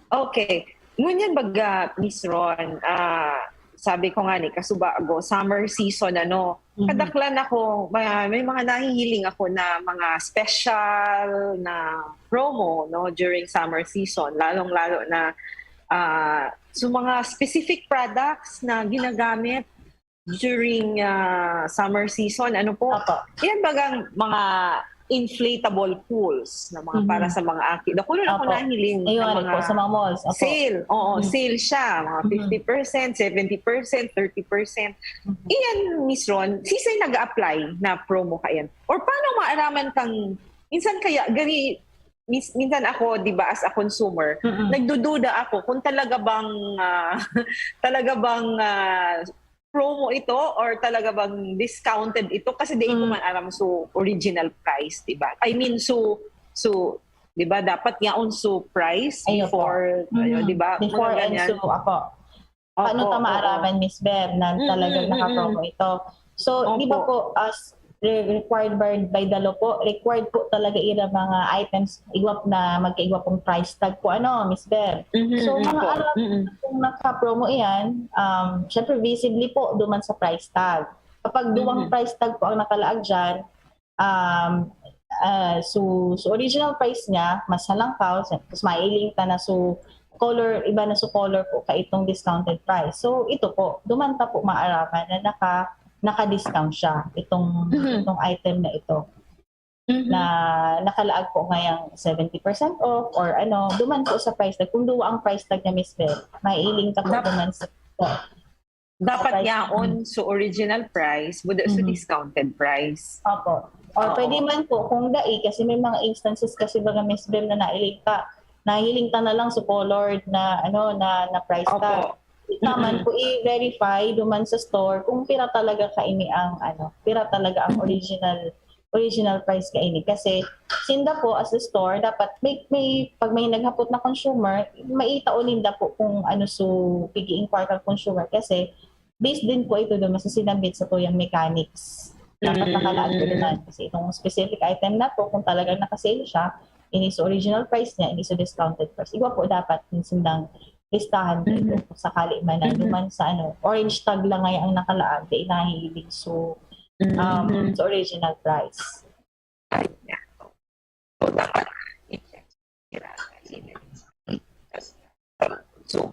Okay. Ngunyan baga, Miss Ron, ah, sabi ko nga ni, kasubago, summer season, ano, Mhm. kadaklan ako, ma- may mga nahihiling ako na mga special na promo, no, during summer season, lalong-lalo na ah, so mga specific products na ginagamit during ah, summer season, ano po? Opo. Yan bagang mga inflatable pools na mga Mhm. para sa mga aki. Naku, ako Opo. nahiling Ayun, ng ano mga po, sa mga malls. Opo. sale. Oo, Mhm. sale siya. Mga Mhm. fifty percent, seventy percent, thirty percent. Mhm. Iyan, Miss Ron, sisay nag-a-apply na promo ka yan? Or paano maaraman kang, minsan kaya, gani, mis, minsan ako, di ba, as a consumer, Mm-mm. nagdududa ako kung talaga bang, ah, talaga bang ah, promo ito or talaga bang discounted ito? Kasi di ko Mm. man aram so original price, di ba? I mean, so, so, di ba, dapat yaon so price Ayun po. before, ayo, Mhm. di ba? Before Mga and ganyan. So, ako. Opo, Paano ta oo. maaraman, Miss Bev, na Mm, talagang mm, naka-promo ito? So, di ba Opo. po, as re- required by, by the law po, required po talaga ira mga items, igwa na magkaigwa pong price tag po, ano, Miss Bev? Mhm, So, mhm, mga po. alam Mhm. kung naka-promo iyan, um, syempre visibly po, duman sa price tag. Kapag duwang Mhm. price tag po ang nakalaag dyan, um, ah, so, so original price niya, mas halangkaw, tapos mailing ta na so color, iba na so color po ka itong discounted price. So, ito po, duman ta po maaraman na naka, naka-discount siya, itong, Mhm. itong item na ito. Mhm. Na nakalaag po ngayang seventy percent off or ano, duman po sa price tag. Kung duwa ang price tag niya, Miss Beth, mailing ta po Dap- duman sa Dapat price. Yaon so original price, buda so Mhm. discounted price. Opo. Or Oo. Pwede man po kung dai, kasi may mga instances kasi baga, Miss Bem, na nailing ta, nahiling ta na lang so colored na, ano, na, na price tag. Opo. Itaman Mm-mm. po i-verify duman sa store kung pira talaga kaini ang, ano, pira talaga ang original, original price kaini. Kasi sinda po as a store, dapat may, may, pag may naghapot na consumer, maitao ninda po kung ano so pig-i-inquire kan consumer. Kasi based din po ito duman sa sinabit sa tuyang mechanics. Dapat Mm. nakalaag po duman. Kasi itong specific item na to, kung talagang naka-sale siya, ini so original price niya, ini so discounted price. Igwa po dapat yung sindang listahan po ito, Mhm. kung sakali man na Mhm. duman sa, ano, orange tag lang ngayon ang nakalaag, di nahihiling so, um, Mhm. sa original price. Ay, nako. So, dapat i-check nila sa email. So,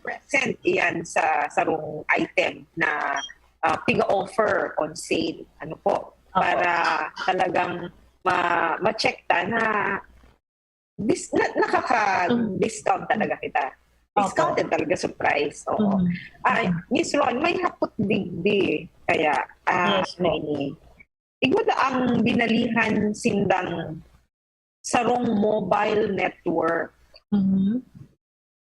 present iyan sa sarong item na ah, piga-offer on sale. Ano po? Opo. Para talagang ma- ma-check ta na dis- na- nakaka-discount talaga kita. Opo. Discounted talaga sa price. Oo. Mhm. Ay, Miss Ron, may hapot digdi. Kaya, ah, Yes po. Nini, igwa na ang binalihan sindang sarong mobile network. Mhm.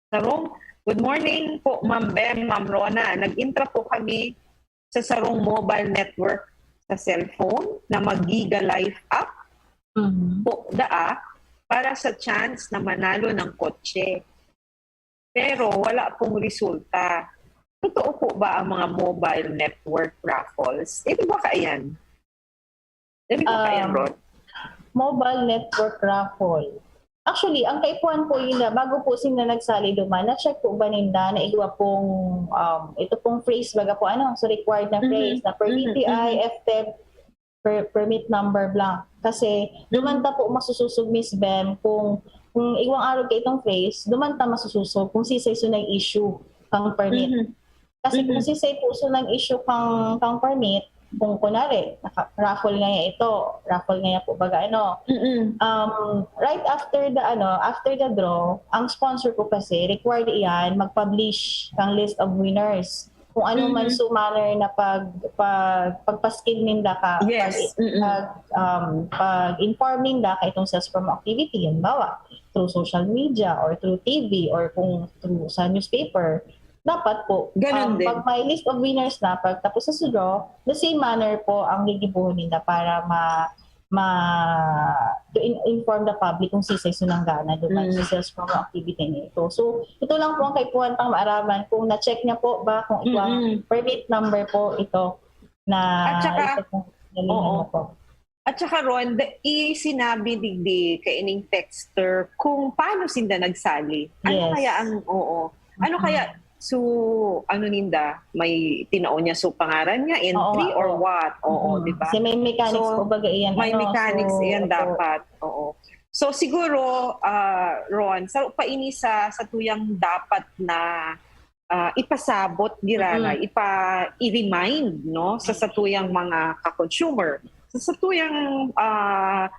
Sarong, good morning po, Ma'am Bem, Ma'am Rona. Nag-intra po kami sa sarong mobile network sa cellphone na mag-Giga Life app Mhm. po daa para sa chance na manalo ng kotse. Pero wala pong resulta. Totoo po ba ang mga mobile network raffles? Ito ba kaiyan? Ito ba kaiyan, Um, Ron? Mobile network raffle. Actually, ang kaipuhan po yun na, bago po sila nagsali duman, na-check po ba ninda na igwa pong, um, ito pong phrase, baga po, ano, so required na Mhm. phrase na per Mhm. D T I, F T E B, per, permit number blank. Kasi, duman ta po masususog, Miss Bem, kung, kung igwang arog ka itong phrase, duman ta masususog kung sisay so nag-issue kang permit. Mhm. Kasi kung Mhm. sisay po so nag-issue kang, kang permit, kung kunwari, naka, raffle ngaya ito, raffle ngaya po baga ano, Mm-mm. um, right after the, ano, after the draw, ang sponsor po kasi, required iyan mag-publish kang list of winners. Kung ano man Mhm. so manner na pag, pag, pagpaskil ninda ka, Yes. pag, Mm-mm. pag, um, pag-inform ninda ka itong sales promo activity, halimbawa, through social media or through T V or kung through sa newspaper, dapat po, Ganun um, din. Pag may list of winners na, pagtapos sa draw, the same manner po ang gigibuhon ninda para ma, ma, to in, inform the public kung sisay so nanggana duman sa Mm. sales promo activity na ito. So, ito lang po ang kaipuhan tang maaraman kung na-check niya po ba kung igwang Mm-mm. permit number po ito na At saka, ito pong naliman oo. na po. At saka, Ron, da- i-, sinabi digdi kaining texter kung paano sinda nagsali. Ano Yes. kaya ang, oo. Ano Mhm. kaya, So, ano ninda, may tinao niya, so pangaran niya, entry Oo nga or po. what? Oo, Mm. di ba? Kasi may mechanics So, po baga iyan, may ano, mechanics so, iyan opo. Dapat. Oo. So, siguro, ah, Ron, sa paini sa, sa tuyang dapat na ah, ipasabot giraray, ipa, i-remind, no, sa satuyang mga ka-consumer, sa satuyang ah,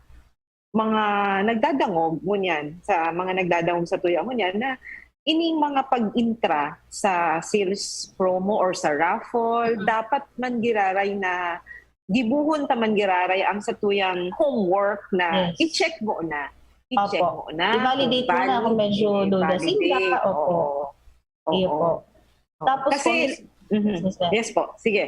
mga nagdadangog ngunyan, sa mga nagdadangog sa tuyang ngunyan na ining mga pag-intra sa sales promo or sa raffle, dapat man giraray na gibuhon ta man giraray ang satuyang homework na Yes. i-check mo na. I-check Opo. mo na. I-validate kung mo na kung valid, medyo duda. i-validate. Simba ka, opo. Oo. Iyo Oo. po. Oo. Tapos Kasi, kung mhm. Yes, sir. Yes po, sige.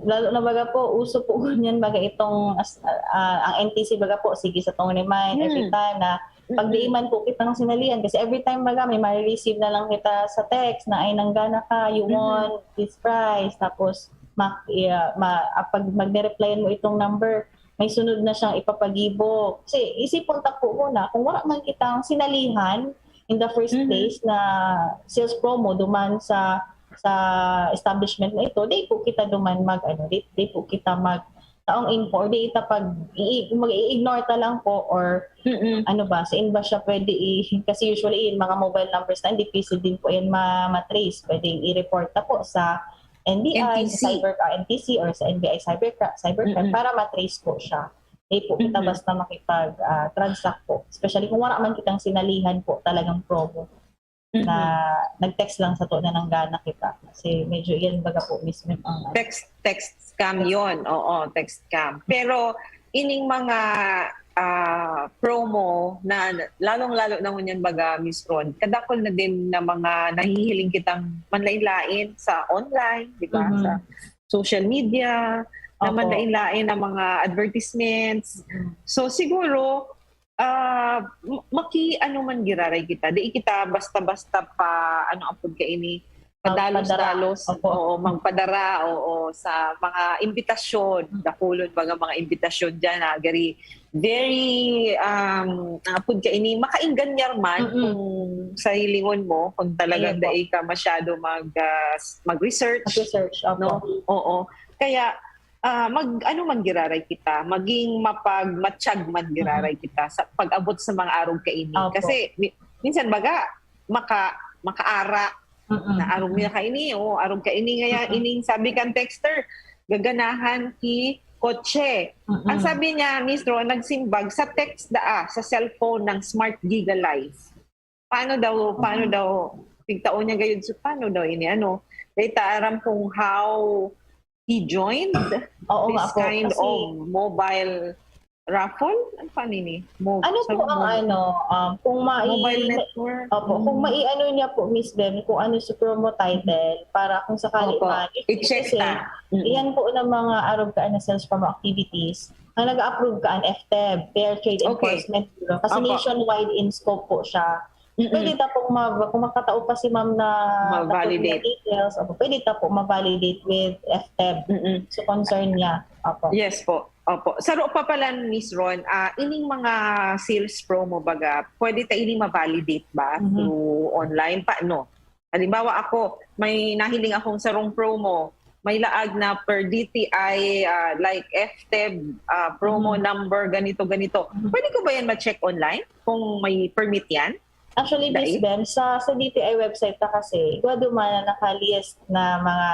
Lalo na baga po, uso po ngunyan baga itong, as- ah, ang N T C baga po, sige sa tong remind Hmm. every time na pag Mm-mm. di man po kitang sinalihan. Kasi every time baga may ma-receive na lang kita sa text na, "Ay, nanggana ka, you Mhm. won this prize." Tapos, ma, ah, ma, ah, pag magre-replyan mo itong number, may sunod na siyang ipapagibo. Kasi isipon ta po muna, kung wala man kitang sinalihan in the first Mhm. place na sales promo duman sa sa establishment na ito, di po kita duman mag, ano, di, di po kita mag taong info, or di ita pag, i, mag-i-ignore ta lang po, or Mm-mm. ano ba, saan ba siya pwede i, kasi usually yung mga mobile numbers na, hindi easy din po yan ma, ma-trace. Pwedeng i-report na po sa N B I, N T C. sa cyber, ah, N T C, or sa N B I cyber, cybercrime Mm-mm. para ma-trace po siya. Di po kita Mhm. basta makipag, ah, transact po. Especially kung wala man kitang sinalihan po talagang promo na Mhm. nag-text lang sa to na nanggana kita. Kasi medyo yan baga po mismo ang, ano. Text, text scam yon. Oo, text scam. Pero ining mga ah, promo na lalong-lalo na ngunyan baga, Miss Ron, kadakol na din na mga nahihiling kitang manlain-lain sa online, di ba? Mhm. Sa social media, na Opo. manlain-lain na mga advertisements. Mhm. So siguro, ah, m- maki ano man giraray kita. Di kita basta-basta pa, ano apod ka ini, Magpadara. Padalos-dalos, Opo. Oo, magpadara, oo, sa mga imbitasyon. Mm. Dakulon baga mga imbitasyon diyan, ha? Gari, very, um, apod ka ini, makaingganyar man Mm-mm. kung sa hilingon mo, kung talagang Ayun po. dai ka masyado mag, ah, s- mag-research, Mag-research, opo. no? Oo. Kaya, ah, mag, ano man giraray kita, maging mapagmatsyag man giraray kita sa pag-abot sa mga arog kaini. Opo. Kasi mi- minsan baga, maka, makaara, Mm-mm. na arog niya kaini, o arog kaini ngaya, Mm-mm. ining sabi kan texter, gaganahan ki kotse. Mm-mm. Ang sabi niya, Miss Ron, nagsimbag sa text daa, sa cellphone ng Smart Giga Life. Paano daw, paano Mm. daw, tigtao niya gayud, so paano daw ini, ano, dahil ta aram kung how he joined Oo this nga po, kind kasi of mobile raffle? Ano pa nini? Mo- Ano sa po ang mobile- ano, um, kung mai- Mobile network? Opo, kung Mm. maiano niya po, Miss Bem, kung ano sa promo title, para kung sakali Opo. man, if I-check kasi ta. Mm. Iyan po ng mga arog ka na sales promo activities, ang nag-a-approve ka ang F T E B, Fair Trade Okay. Enforcement Bureau. Kasi Opo. Nationwide in scope po siya. Mm-mm. Pwede ta pong mag, kung makatao pa si ma'am na Ma-validate. Details, opo, pwede ta po ma-validate with F T E B. Mm-mm. So, concern niya. Opo. Yes po. Opo. Saro pa pala, Miss Ron, ah, ining mga sales promo baga, pwede ta ini ma-validate ba Mhm. through online pa, no? Halimbawa ako, may nahiling akong sarong promo, may laag na per D T I, ah, like F T E B, ah, promo Mhm. number, ganito, ganito. Mhm. Pwede ko ba yan ma-check online kung may permit yan? Actually, Miss Dai? Bem, sa, sa D T I website ta kasi, igwa duman na naka-list na mga,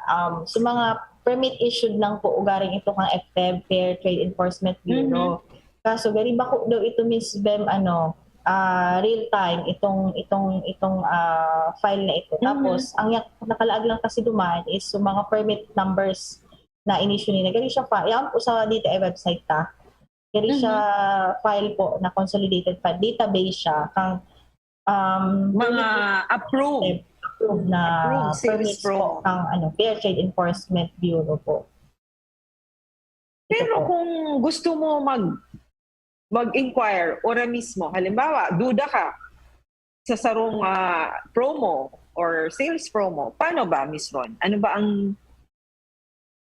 um, so mga permit issued lang po ugaring ito kang F T E B, Fair Trade Enforcement Bureau. Kaso gari bako daw ito, Miss Bem, ano, ah, real time itong, itong, itong, ah, file na ito. Mhm. Tapos ang yak-, nakalaag lang kasi duman is yung mga permit numbers na in-issue nila. Gari siya pa, yan po sa D T I website ta. Gari siya file po na consolidated file, database siya kang, um, Mga approved. approved na Approved sales permits promo. po kang, ano, Fair Trade Enforcement Bureau po. Pero Ito po. Kung gusto mo mag mag-inquire ora mismo, halimbawa, duda ka sa sarong, ah, promo or sales promo, paano ba, Miss Ron? Ano ba ang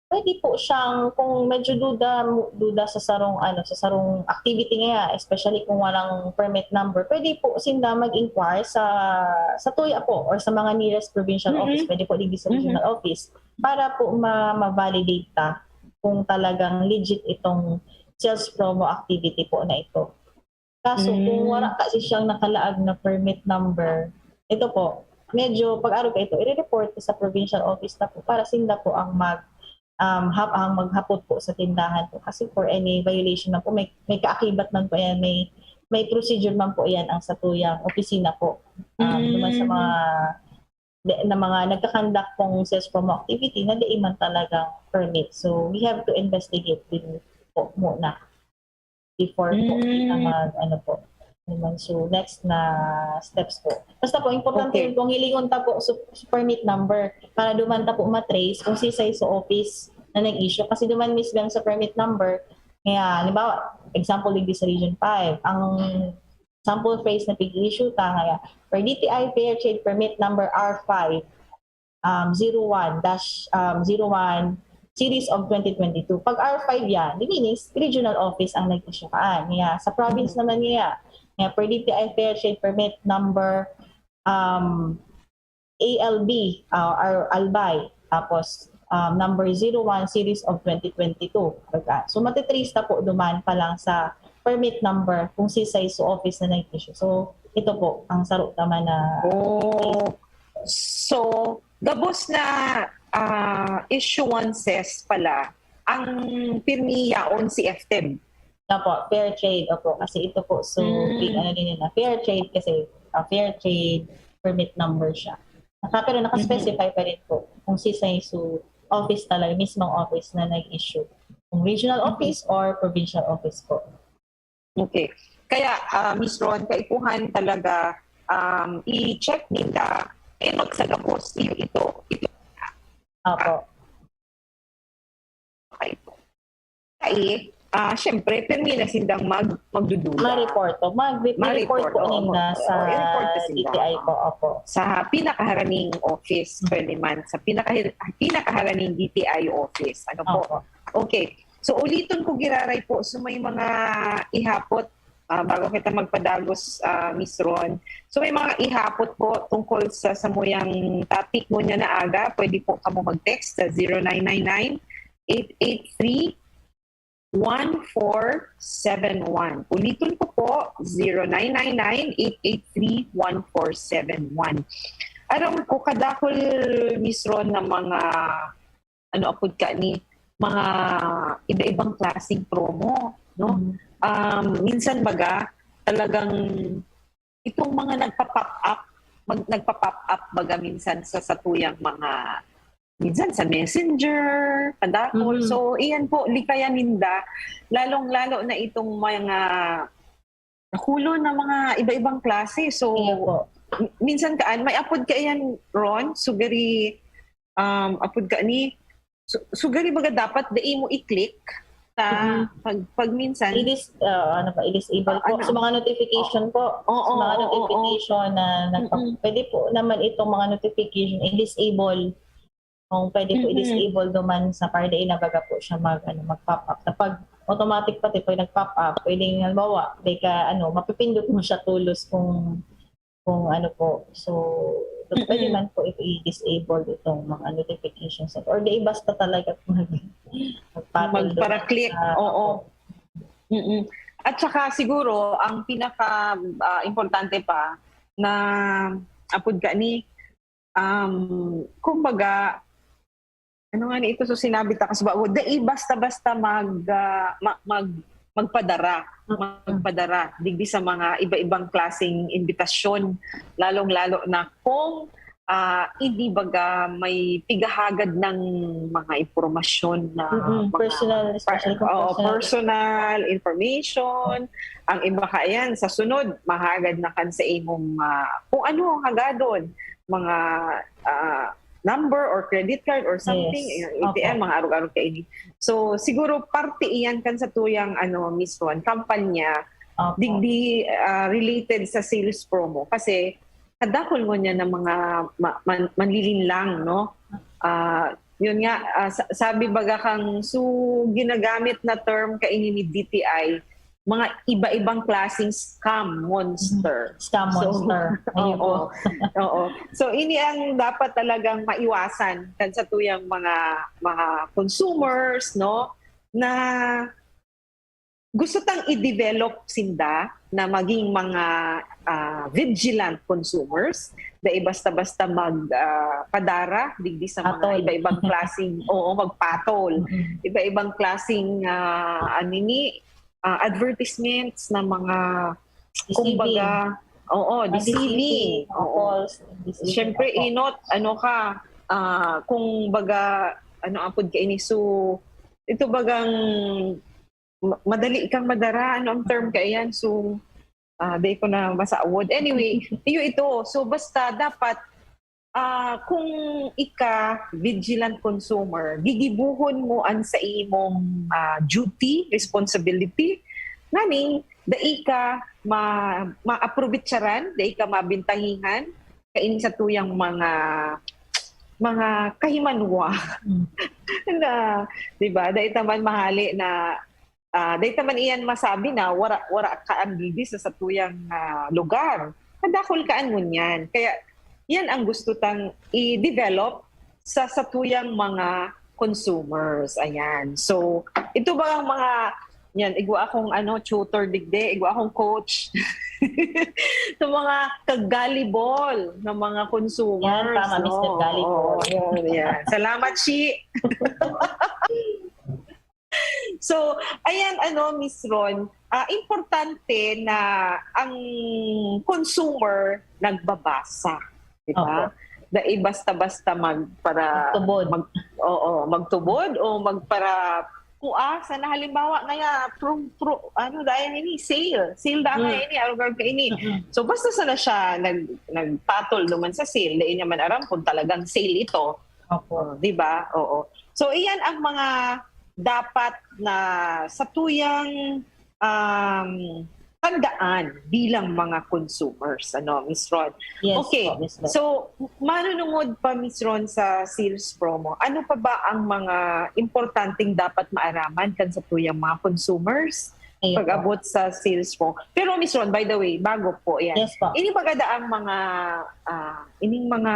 Pwede po siyang, kung medyo duda, duda sa sarong, ano, sa sarong activity niya, especially kung walang permit number, pwede po sinda mag-inquire sa, sa tuya po or sa mga nearest provincial Mhm. office, pwede po digdi sa Mhm. regional office, para po ma-, ma-validate ta kung talagang legit itong sales promo activity po na ito. Kaso kung Mm. wala kasi siyang nakalaag na permit number, ito po, medyo pag-arog ka ito, i-report sa provincial office na po para sinda po ang mag, um, hap-, ang maghapot po sa tindahan po. Kasi for any violation na po, may, may kaakibat man po yan, may, may procedure man po yan ang satuyang opisina po. Um, Mm. naman sa mga, de-, na mga nagkakandak pong sales promo activity na di man talagang permit. So, we have to investigate din po muna before po Mm. kita mag, ano po. Naman, so, next na steps po. Basta po, importante Okay. yun kung hilingon ta po sa, sa permit number para duman ta po matrace kung sisay sa office na nag-issue. Kasi duman mismo sa permit number, kaya, halimbawa, example, digdi sa Region five, ang sample phrase na pig-issue ta, kaya, per D T I Fair Trade Permit Number R five, um, zero one dash, um, zero one series of twenty twenty-two. Pag R five yan, di means regional office ang nag-issue kaan. Niya, sa province naman niya, niya, per D T I Fair Trade Permit number, um, A L B, uh, or Albay, tapos, um, number zero one series of twenty twenty-two. Baga. So, matitrace na po duman pa lang sa permit number kung sisay sa office na nag-issue. So, ito po ang sarot naman na Oh. So, gabos na ah, issuances pala ang pirmi yaon si F T E B. Opo, fair trade, opo. Kasi ito po, so, Mm. big, ano din yun na, fair trade kasi, ah, fair trade permit number siya. Naka, pero naka-specify pa rin po kung sisay su office talaga, mismong office na nag-issue. Kung regional office or provincial office po. Okay. Kaya, ah, Miss Ron, kaipuhan talaga um, i-check ninda, eh, magsagabos iyo ito. Ito. Opo. Okay. Kaya, ah, syempre, pirmi na sindang mag, magdudula. Ma-report po. Mag-report Ma-report, po oo. ninda sa Oo, i-report na sila. D T I po. Opo. Sa pinakaharaning office, pwede man. Sa pinaka, pinakaharaning D T I office. Ano po? Opo. Okay. So, uliton ko giraray po. So, may mga ihapot, ah, bago kita magpadagos, ah, Miss Ron. So, may mga ihapot po tungkol sa samuyang topic mo niya na aga. Pwede po kamo mag-text sa zero nine nine nine, eight eight three, one four seven one. Uliton ko po, zero nine nine nine, eight eight three, one four seven one. Aram ko, kadakol, Miss Ron, na mga, ano, apod ka ni, mga iba-ibang klaseng promo, no? Mm. Um, minsan baga, talagang itong mga nagpa-pop up, mag, nagpa-pop up baga minsan sa satuyang mga, minsan sa Messenger, kadakol. Mhm. So, iyan po, likayan ninda, lalong-lalo na itong mga nakulo na mga iba-ibang klase. So, Iya po. m- minsan kaan, may apod ka iyan, Ron, sugari, um, apod ka ni, su- sugari baga dapat dai mo i-click sa Mhm. pag, pag minsan. I-dis, ah, ano pa, i-disable po. Ano? Sa mga notification po. Oo, Sa mga oo, notification na nagpa- Mm-mm. pwede po naman itong mga notification i-disable. Kung pwede po Mm-mm. i-disable naman sa para dai na baga po siya mag, ano, mag-pop up. Na pag automatic pati pag nag-pop up, pwedeng halimbawa, di ka, ano, mapipindot mo siya tulos kung, kung ano po. So, pwede Mm-mm. man po i-disable itong mga notifications. Or di basta talaga mag, magpatol doon. Magpara-click, Ah, oo. Mm-mm. At saka siguro, ang pinaka, ah, importante pa na apod ka ni, um, kumbaga, ano nga ni ito, so sinabi ta kasi bago, dai basta-basta mag, ah, ma- mag, magpadara, magpadara digdi sa mga iba-ibang klaseng imbitasyon, lalong-lalo na kung, ah, hindi baga may pighahagad ng mga impormasyon na Mm-mm. mga Personal, especially kung Oo, personal. Personal information. Ang iba ka yan, sa sunod, mahagad na kan sa imong, ah, kung ano ang hagadon, mga, ah, number or credit card or something, Yes. yung A T M, Opo. mga arog-arog kaini. So, siguro parte iyan kan sa tuyang, ano, Miss Ron, kampanya, Opo. digdi, ah, related sa sales promo. Kasi, kadakol ngunyan ng mga ma- man- manlilinlang, no? Ah, Yun nga, ah, sa- sabi baga kang, so, ginagamit na term kaini ni D T I, mga iba-ibang klaseng scam monster. Scam So, monster. Ayun oo. po. Oo. So, ini ang dapat talagang maiwasan kan satuyang mga mga consumers, no? Na gusto tang i-develop sinda na maging mga ah, vigilant consumers, dai basta-basta mag ah, padara digdi sa mga Patol. iba-ibang klaseng, oo, magpatol. Mm-mm. Iba-ibang klaseng ah, ano ni, ah, advertisements na mga, Deceiving. kumbaga, oo, Mga deceiving. deceiving, Oo. False. Deceiving. Siyempre, Opo. Inot, ano ka, ah, kung baga, ano apod ka ini, so, ito bagang ma- madali kang madara, ano ang term ka iyan? So, ah, di ko na masawod. Anyway, iyo ito. So, basta dapat, ah, kung ika vigilant consumer, gigibuhon mo an sa imong ah, duty, responsibility, nganing dai ka ma maaprobetsaran, dai ka mabintahihan kaini satuyang mga mga kahimanwa Mm. na, di ba? Dai ta man mahali na ah, dai ta man iyan masabi na wara wara ka an bibi sa satuyang ah, lugar. Kadakul ka an ngunyan. Kaya yan ang gusto tang i-develop sa satuyang mga consumers. Ayan. So, ito ba ang mga yan, igwa akong ano, tutor digdi, igwa akong coach. Sa mga kag-gullible na mga consumers. Yan, tama, no? Mister Gullible. Oo, yan, yan. Salamat, Shi. So, ayan, ano, Miss Ron, ah, importante na ang consumer nagbabasa. Di ba? Opo. Dai basta-basta mag, para, Magtubod. mag, oo, magtubod o magpara, kua, sana halimbawa ngaya, pro, pro, ano, dahil ini, sale. Sale dahil Mm. ini, arugar ka ini. Mm-mm. So, basta sana siya nag, nagpatol duman sa sale, dai niya man aram kung talagang sale ito. Opo. Oh, di ba? Oo. So, iyan ang mga dapat na satuyang um, tandaan bilang mga consumers, ano, Miss Ron? Yes Okay. po, Miss Ron. So, manunungod pa, Miss Ron, sa sales promo, ano pa ba ang mga importanteng dapat maaraman kan satuyang mga consumers Ayun po. pag-abot sa sales promo? Pero, Miss Ron, by the way, bago po yan. Yes po. Ini magada ang mga, ah, ining mga,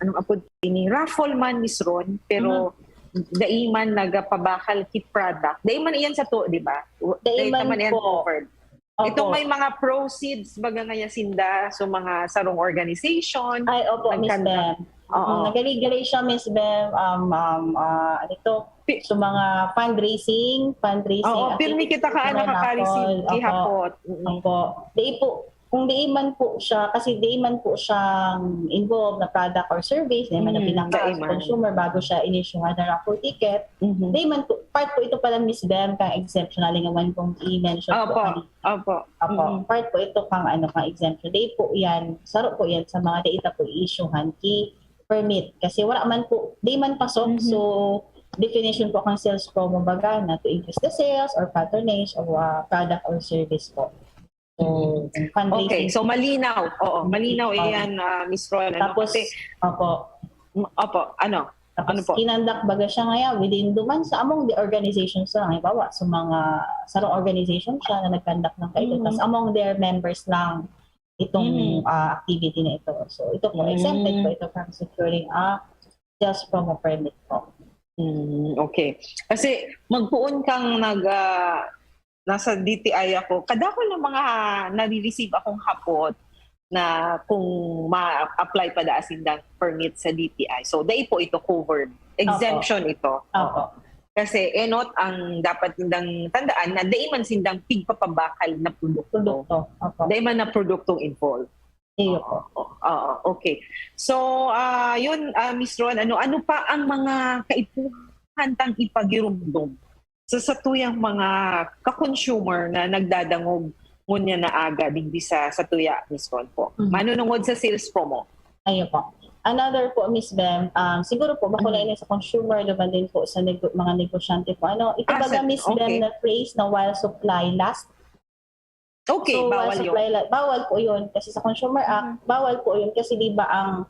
anong apod, ini raffle man, Miss Ron, pero Mhm. dai man nagapabakal ki product. Dai man iyan sato, di ba? Dai man man iyan po. Covered. Opo. Itong may mga proceeds, baga ngaya sinda, so mga sarong organization. Ay, opo, Miss nagkanda- Bem. Oo. Mm, nagaligali siya, Miss Bem. Um, um, ah, ano ito? Pi- So, mga fundraising, fundraising Oo, pirmi activities, kita ka mga nakaka-receive raffle. ki Opo. hapot. Mm-mm. Opo. Di po, kung di man po siya, kasi di man po siyang involved na product or service, di man na Mm, pinaka di man. consumer bago siya inisyuhan na raffle ticket, Mhm. di man po, part po ito pala, Miss Bem, kang exemption, nalingawan kong i-mention po Opo, kanina. opo. Opo, Mm-mm. part po ito kang ano, kang exemption. Di po yan, saro po yan sa mga di ita po i-issuehan ki permit. Kasi wala man po, di man pasok. Mhm. So, definition po kang sales promo baga na to increase the sales or patronage of a product or service po. So, fundraising. Okay, so malinaw. Oo, malinaw Opo. Iyan, ah, Miss Ron. Ano? Tapos, Kasi, opo, mm, opo, ano? Tapos, Ano po? kinandak baga siya ngayon within duman sa among the organizations lang. Halimbawa, sa mga sarong organization siya na nag-conduct ng kaito. Mm. Tapos, among their members lang itong Mm. ah, activity na ito. So, ito po, Mm. exempted po ito from securing a sales promo permit po. Mm, okay. Kasi magpoon kang nag, ah, nasa D T I ako, kadakol ng mga nare-receive akong hapot na kung ma-apply pa daa sindang permit sa D T I. So, dai po ito covered. Exemption ito. Opo. Kasi enot ang dapat nindang tandaan na dai man sindang pigpapabakal na produkto. Produkto. Opo. Dai man na produktong involved. Iyo po. Oo, oo, okay. So, ah, yun, ah, Miss Ron, ano, ano pa ang mga kaipuhan tang ipagirumdom sa satuyang mga ka-consumer na nagdadangog ngunyan na aga digdi sa satuya, Miss Ron po? Mhm. Manunungod sa sales promo. Ayun po. Another po, Miss Bem, um, siguro po, bako Mhm. na ini sa consumer, laban din po sa nego- mga negosyante po. Ano, ito Ah, baga, sa- Miss Bem, okay. Na phrase na while supply last? Okay, So, while bawal yun. supply la- bawal po yun. Kasi sa Consumer Act, Mhm. bawal po yun. Kasi di ba ang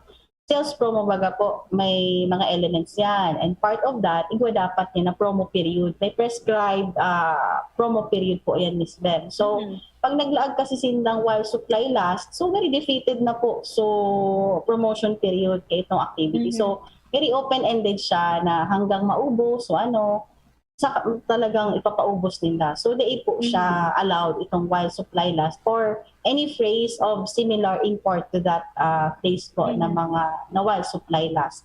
sales promo baga po, may mga elements yan. And part of that, igwa dapat yan na promo period. May prescribed ah, promo period po yan, Miss Bev. So, pag naglaag kasi sindang while supply last, so very defeated na po. So, promotion period kay itong activity. So, very open-ended siya na hanggang maubos, so ano, sa talagang ipapaubos nila. So, di po siya allowed itong while supply last or any phrase of similar import to that ah, phrase po na mga na while supply last.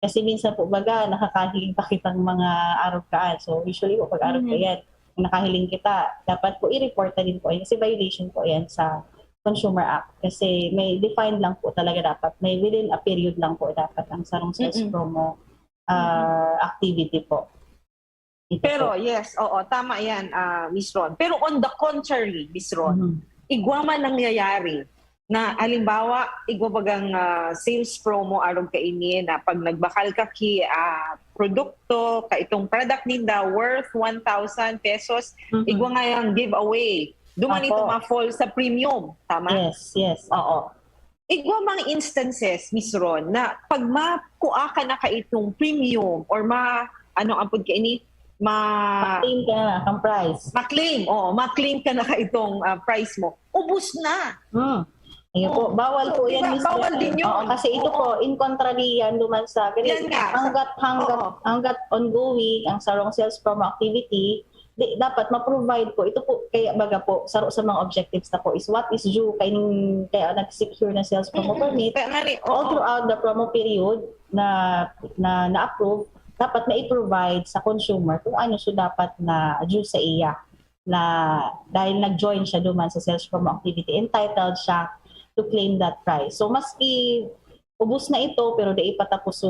Kasi minsan po, baga, nakakahiling pa kitang mga arog kaan. So, usually po, pag arog ka yan, kung nakahiling kita, dapat po i-report na din po yan. Kasi violation po yan sa Consumer Act. Kasi may defined lang po talaga dapat, may within a period lang po dapat ang sarong sales promo ah, activity po. Ito Pero po. Yes, oo, tama yan, ah, Miss Ron. Pero on the contrary, Miss Ron, Mhm. igwa man nangyayari na halimbawa, igwa bagang ah, sales promo arog kaini na pag nagbakal ka ki ah, produkto, ka itong product ninda worth one thousand pesos, Mhm. igwa nga yung giveaway. Duman ito Apo. ma-fall sa premium, tama? Yes, yes. Oo. Igwa mga instances, Miss Ron, na pag makua ka na kaitong premium or ma, ano ang pud kaini, ma, Claim ka na, ang price. ma-claim, oo, ma-claim ka na kaitong ah, price mo, ubos na. Hmm. Ayun po, Oo. bawal po Oo, yan, diba? Miss Bawal Beth. din yun. Oo, kasi ito Oo. po, in contrary yan duman sa, Yan nga. hanggat, hanggat, Oo. hanggat ongoing ang sarong sales promo activity, di, dapat ma-provide po. Ito po, kaya baga po, saro sa mga objectives na po is what is due kay, kaya nag-secure na sales promo Mm-mm. permit. Kaya nga ni, All oo. throughout the promo period na, na, na-approve, dapat na-provide sa consumer kung ano so dapat na due sa iya. Na dahil nag-join siya duman sa sales promo activity, entitled siya to claim that price. So, maski ubos na ito, pero dai pa tapos so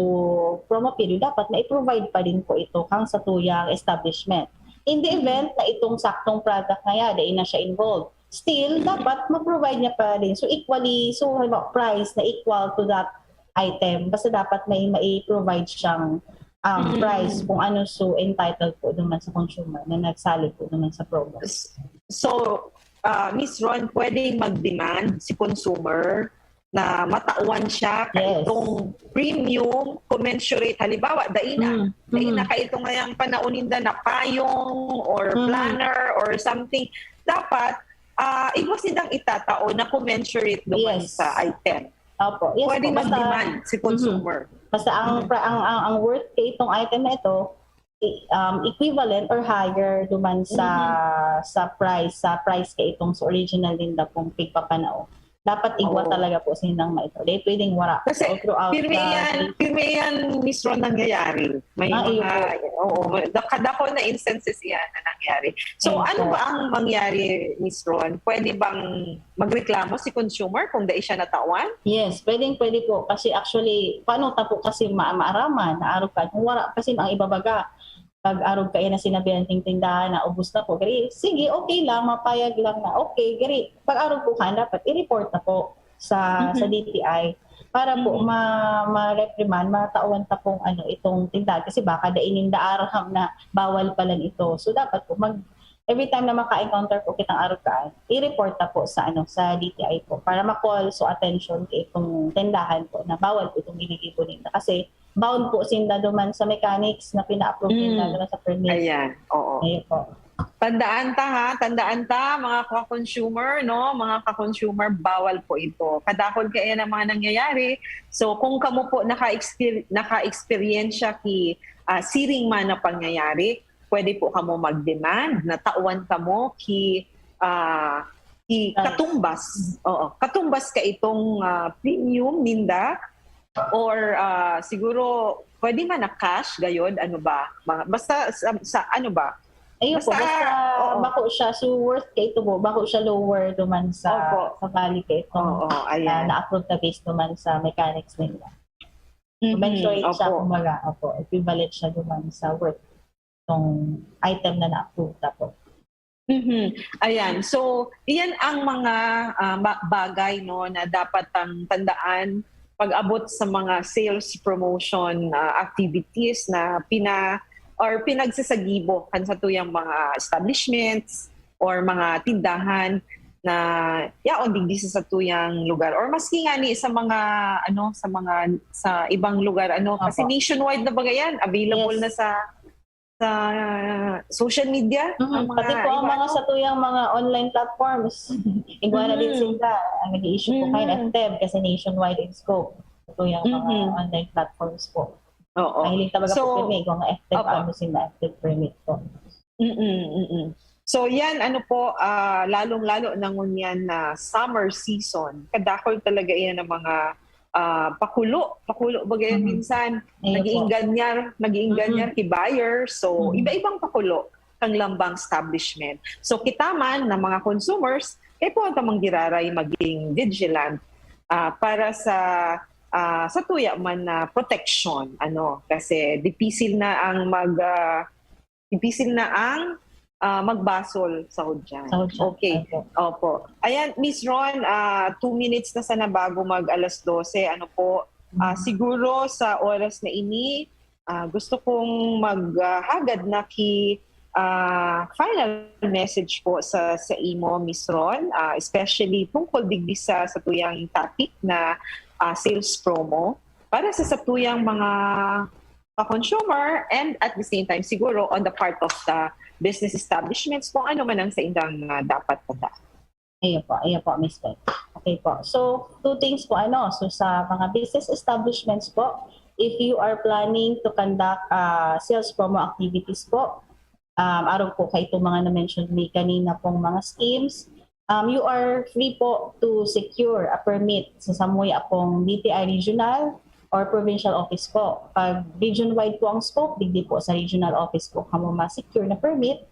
promo period, dapat na-provide pa din po ito kang sa tuyang establishment. In the event na itong saktong product na yan, dai na siya involved, still, dapat ma-provide niya pa din. So, equally, so, halimbawa, price na equal to that item. Basta dapat may mai-provide siyang um, Mm. price kung ano so entitled po naman sa consumer na nagsali po naman sa promo. So, ah, Miss Ron, pwedeng mag-demand si consumer na matawan siya Yes. kaitong premium commensurate. Halimbawa, dai na. Mm. Dai na Mm. kaitong ngayang panahon ninda na payong or Mm. planner or something. Dapat, ah, igwa silang itatao na commensurate duman Yes. sa item. Opo. Yes Pwede po. Basta, mag-demand si consumer. basta ang, pra- ang, ang, ang worth kay itong item na ito, i- um, equivalent or higher duman sa sa price, sa price kay itong sa original ninda pong pigpapanao. Dapat igwa Oo. talaga po silang maito. Di pwedeng wara. Kasi All throughout pirmi the- yan, pirmi yan, Miss Ron, nangyayari. May Ah, iyo mga, oo, may- kadako na instances yan na nangyari. So, Ayun ano po. ba ang mangyari, Miss Ron? Pwede bang magreklamo si consumer kung dai siya natawan? Yes, pwedeng pwede po. Kasi actually, paano ta po kasi ma maaraman na arog ka? Kung wala kasi ang ibabaga, pag arog ka na sinabihan ting tindahan na ubos na po. Gari, sige, okay lang, mapayag lang na okay. Gari, pag arog po ka, dapat i-report na po sa Mhm. sa D T I para po Mhm. ma ma-reprimand, matawan ta pong ano, itong tindahan. Kasi baka dai ninda aram na bawal pala ito. So, dapat po mag every time na maka-encounter po kitang arog ka, i-report ta po sa ano, sa D T I po para ma-call so attention kay itong tindahan po na bawal po itong ginigibo ninda. Kasi bound po sinda duman sa mechanics na pina-approve Mm. ninda duman sa permit. Ayan, oo. Ayun po. Tandaan ta ha, tandaan ta mga ka-consumer, no? Mga ka-consumer, bawal po ito. Kadakol kaya ng mga nangyayari. So kung kamo po naka-exper- naka-eksperyensya ki ah, siring man na pangyayari, pwede po kamo mag-demand na tawan kamo ki ah, ki Right. katumbas. Oo, katumbas ka itong ah, premium ninda or ah, siguro pwede man na cash gayod, ano ba? Mga, basta sa, sa ano ba? Ayun po, Basta, basta oo. bako siya, so worth kay ito po, bako siya lower duman sa Opo. sa value kay itong Oo, ah, ayan. na-approve na based naman sa mechanics nila. Mhm, Commensurate siya, opo. Kumbaga, opo, equivalent siya duman sa worth itong item na na-approve na po. Mhm. Ayan. So, iyan ang mga ah, ba- bagay, no, na dapat ang tandaan pag-abot sa mga sales promotion ah, activities na pina or pinagsasagibo kan satuyang mga establishments or mga tindahan na yaon digdi sa satuyang lugar, or maski nga ni sa mga, ano, sa mga, sa ibang lugar, ano, kasi Opo. Nationwide na ba yan? Available Yes. Na sa sa social media, Mhm. ang mga Pati po ang iba, mga ano? Satuyang mga online platforms. Igwa na din Mhm. Sila. Ang nag-i-issue po Mhm. Kain F T E B kasi nationwide in scope. Satuyang mga Mhm. Online platforms po. Oo. Mahiling talaga So, po kami kung F T E B, opo. Ano sila F T E B permit po. Mm, mm. So yan, ano po, ah, lalong-lalo na ngunyan na summer season, kadakol talaga yan ng mga ah, pakulo, pakulo ba ganyan Mhm. Minsan, Ayun nag-iinganyar, nag-iinganyar ki buyer. So, Mhm. Iba-ibang pakulo kang lambang establishment. So, kita man na mga consumers, kaya po ang tamang giraray maging vigilant ah, para sa ah, sa tuya man na protection, ano, kasi dipisil na ang mag ah, dipisil na ang ah, magbasol sa hudyan. Sa hudyan. Okay. Opo. Opo. Ayan, Miss Ron, ah, two minutes na sana bago mag alas dose. Ano po, ah, Mhm. Siguro sa oras na ini, ah, gusto kong maghagad na ki ah, final message po sa sa imo, Miss Ron, ah, especially tungkol digdi sa sa tuyang topic na ah, sales promo para sa sa tuyang mga pa-consumer, and at the same time siguro on the part of the business establishments, kung ano man ang sa indang ah, dapat tandaan. Ayun po, ayun po, Miss Beth. Okay po. So, two things po, ano. So, sa mga business establishments po, if you are planning to conduct ah, sales promo activities po, um, arog po kay itong mga na-mention ni kanina pong mga schemes, um, you are free po to secure a permit sa samuya pong D T I regional or provincial office po. Pag region-wide po ang scope, digdi po sa regional office po kamo ma-secure na permit.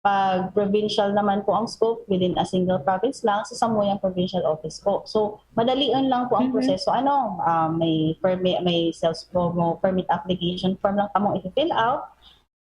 Pag provincial naman po ang scope, within a single province lang, sa samuyang provincial office po. So, madalion lang po ang Mhm. proseso. Ano, ah, may permit, may sales promo, permit application form lang kamong i-fill out.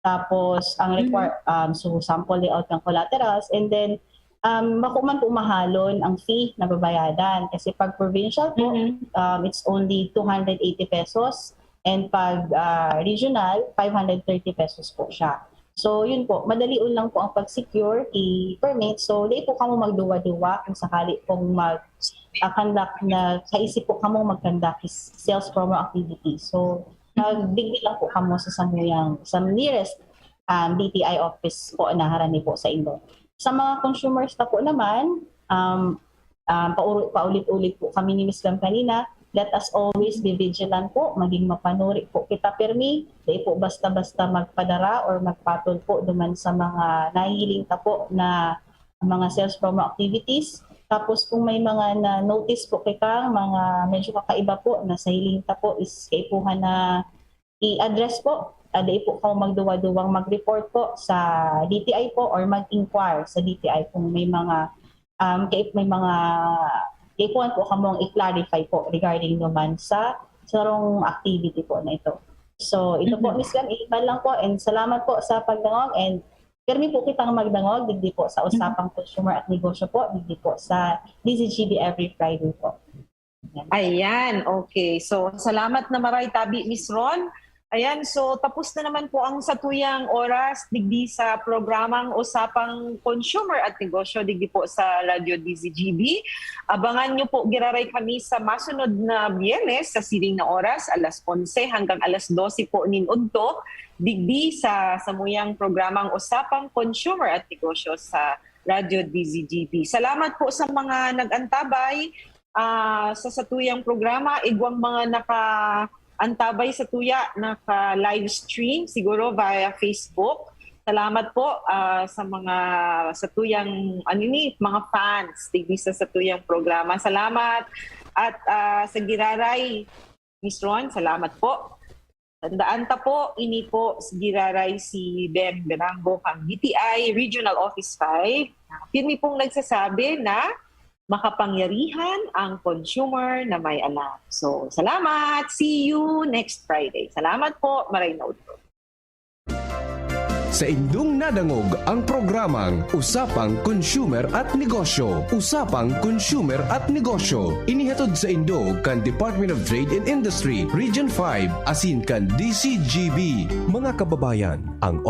Tapos, ang Mhm. require, um, so, sample layout ng collaterals, and then, um, bako man po mahalon ang fee na babayadan. Kasi pag provincial po, Mhm. um, it's only two hundred eighty pesos, and pag ah, regional, five hundred thirty pesos po siya. So, yun po, madalion lang po ang pag-secure ki permit. So, di po kamo magduwa-duwa kung sakali pong mag ah, conduct na kaisip po kamo mag-conduct is sales promo activity. So, magdigdi lang po kamo sa samuyang, sa nearest um, D T I office po na harani po sa indo. Sa mga consumers na po naman, um, um, pauro-, paulit-ulit po kami ni Miss Gam kanina, let us always be vigilant po, maging mapanuri po kita pirmi, di po basta-basta magpadara or magpatol po duman sa mga nahihiling ta po na mga sales promo activities. Tapos kung may mga na-notice po kay kang mga medyo kakaiba po na sa hiling ta po is kaipuhan na i-address po, ah, di po kamo magduwa-duwang mag-report po sa D T I po or mag-inquire sa D T I kung may mga, um, kay-, may mga kaipuhan po kamong i-clarify po regarding naman sa sarong activity po na ito. So, ito po, Mhm. Miss Gam, iba lang po, and salamat po sa pagdangog, and pirmi po kitang magdangog, digdi po sa Usapang Consumer at Negosyo po, digdi po sa D Z G B every Friday po. Ayan, okay. So, salamat na maray tabi, Miss Ron. Ayan, so tapos na naman po ang satuyang oras digdi sa programang Usapang Consumer at Negosyo digdi po sa Radyo D Z G B. Abangan niyo po giraray kami sa masunod na Biyernes sa siring na oras, alas onse hanggang alas dose po nin udto, digdi sa samuyang programang Usapang Consumer at Negosyo sa Radyo D Z G B. Salamat po sa mga nag-antabay ah, sa satuyang programa, igwang mga naka-antabay satuya, naka-live stream siguro via Facebook. Salamat po ah, sa mga satuyang, ano ni, mga fans digdi sa satuyang programa. Salamat. At ah, sa giraray, Miss Ron, salamat po. Tandaan ta po, ini po si giraray si Ben Berango kang D T I Regional Office five. Pirmi pong nagsasabi na makapangyarihan ang consumer na may alam. So, salamat. See you next Friday. Salamat po. Maray na udto. Sa indong nadangog ang programang Usapang Consumer at Negosyo. Usapang Consumer at Negosyo. Inihatod sa indo kan Department of Trade and Industry, Region five, asin kan D Z G B. Mga kababayan, ang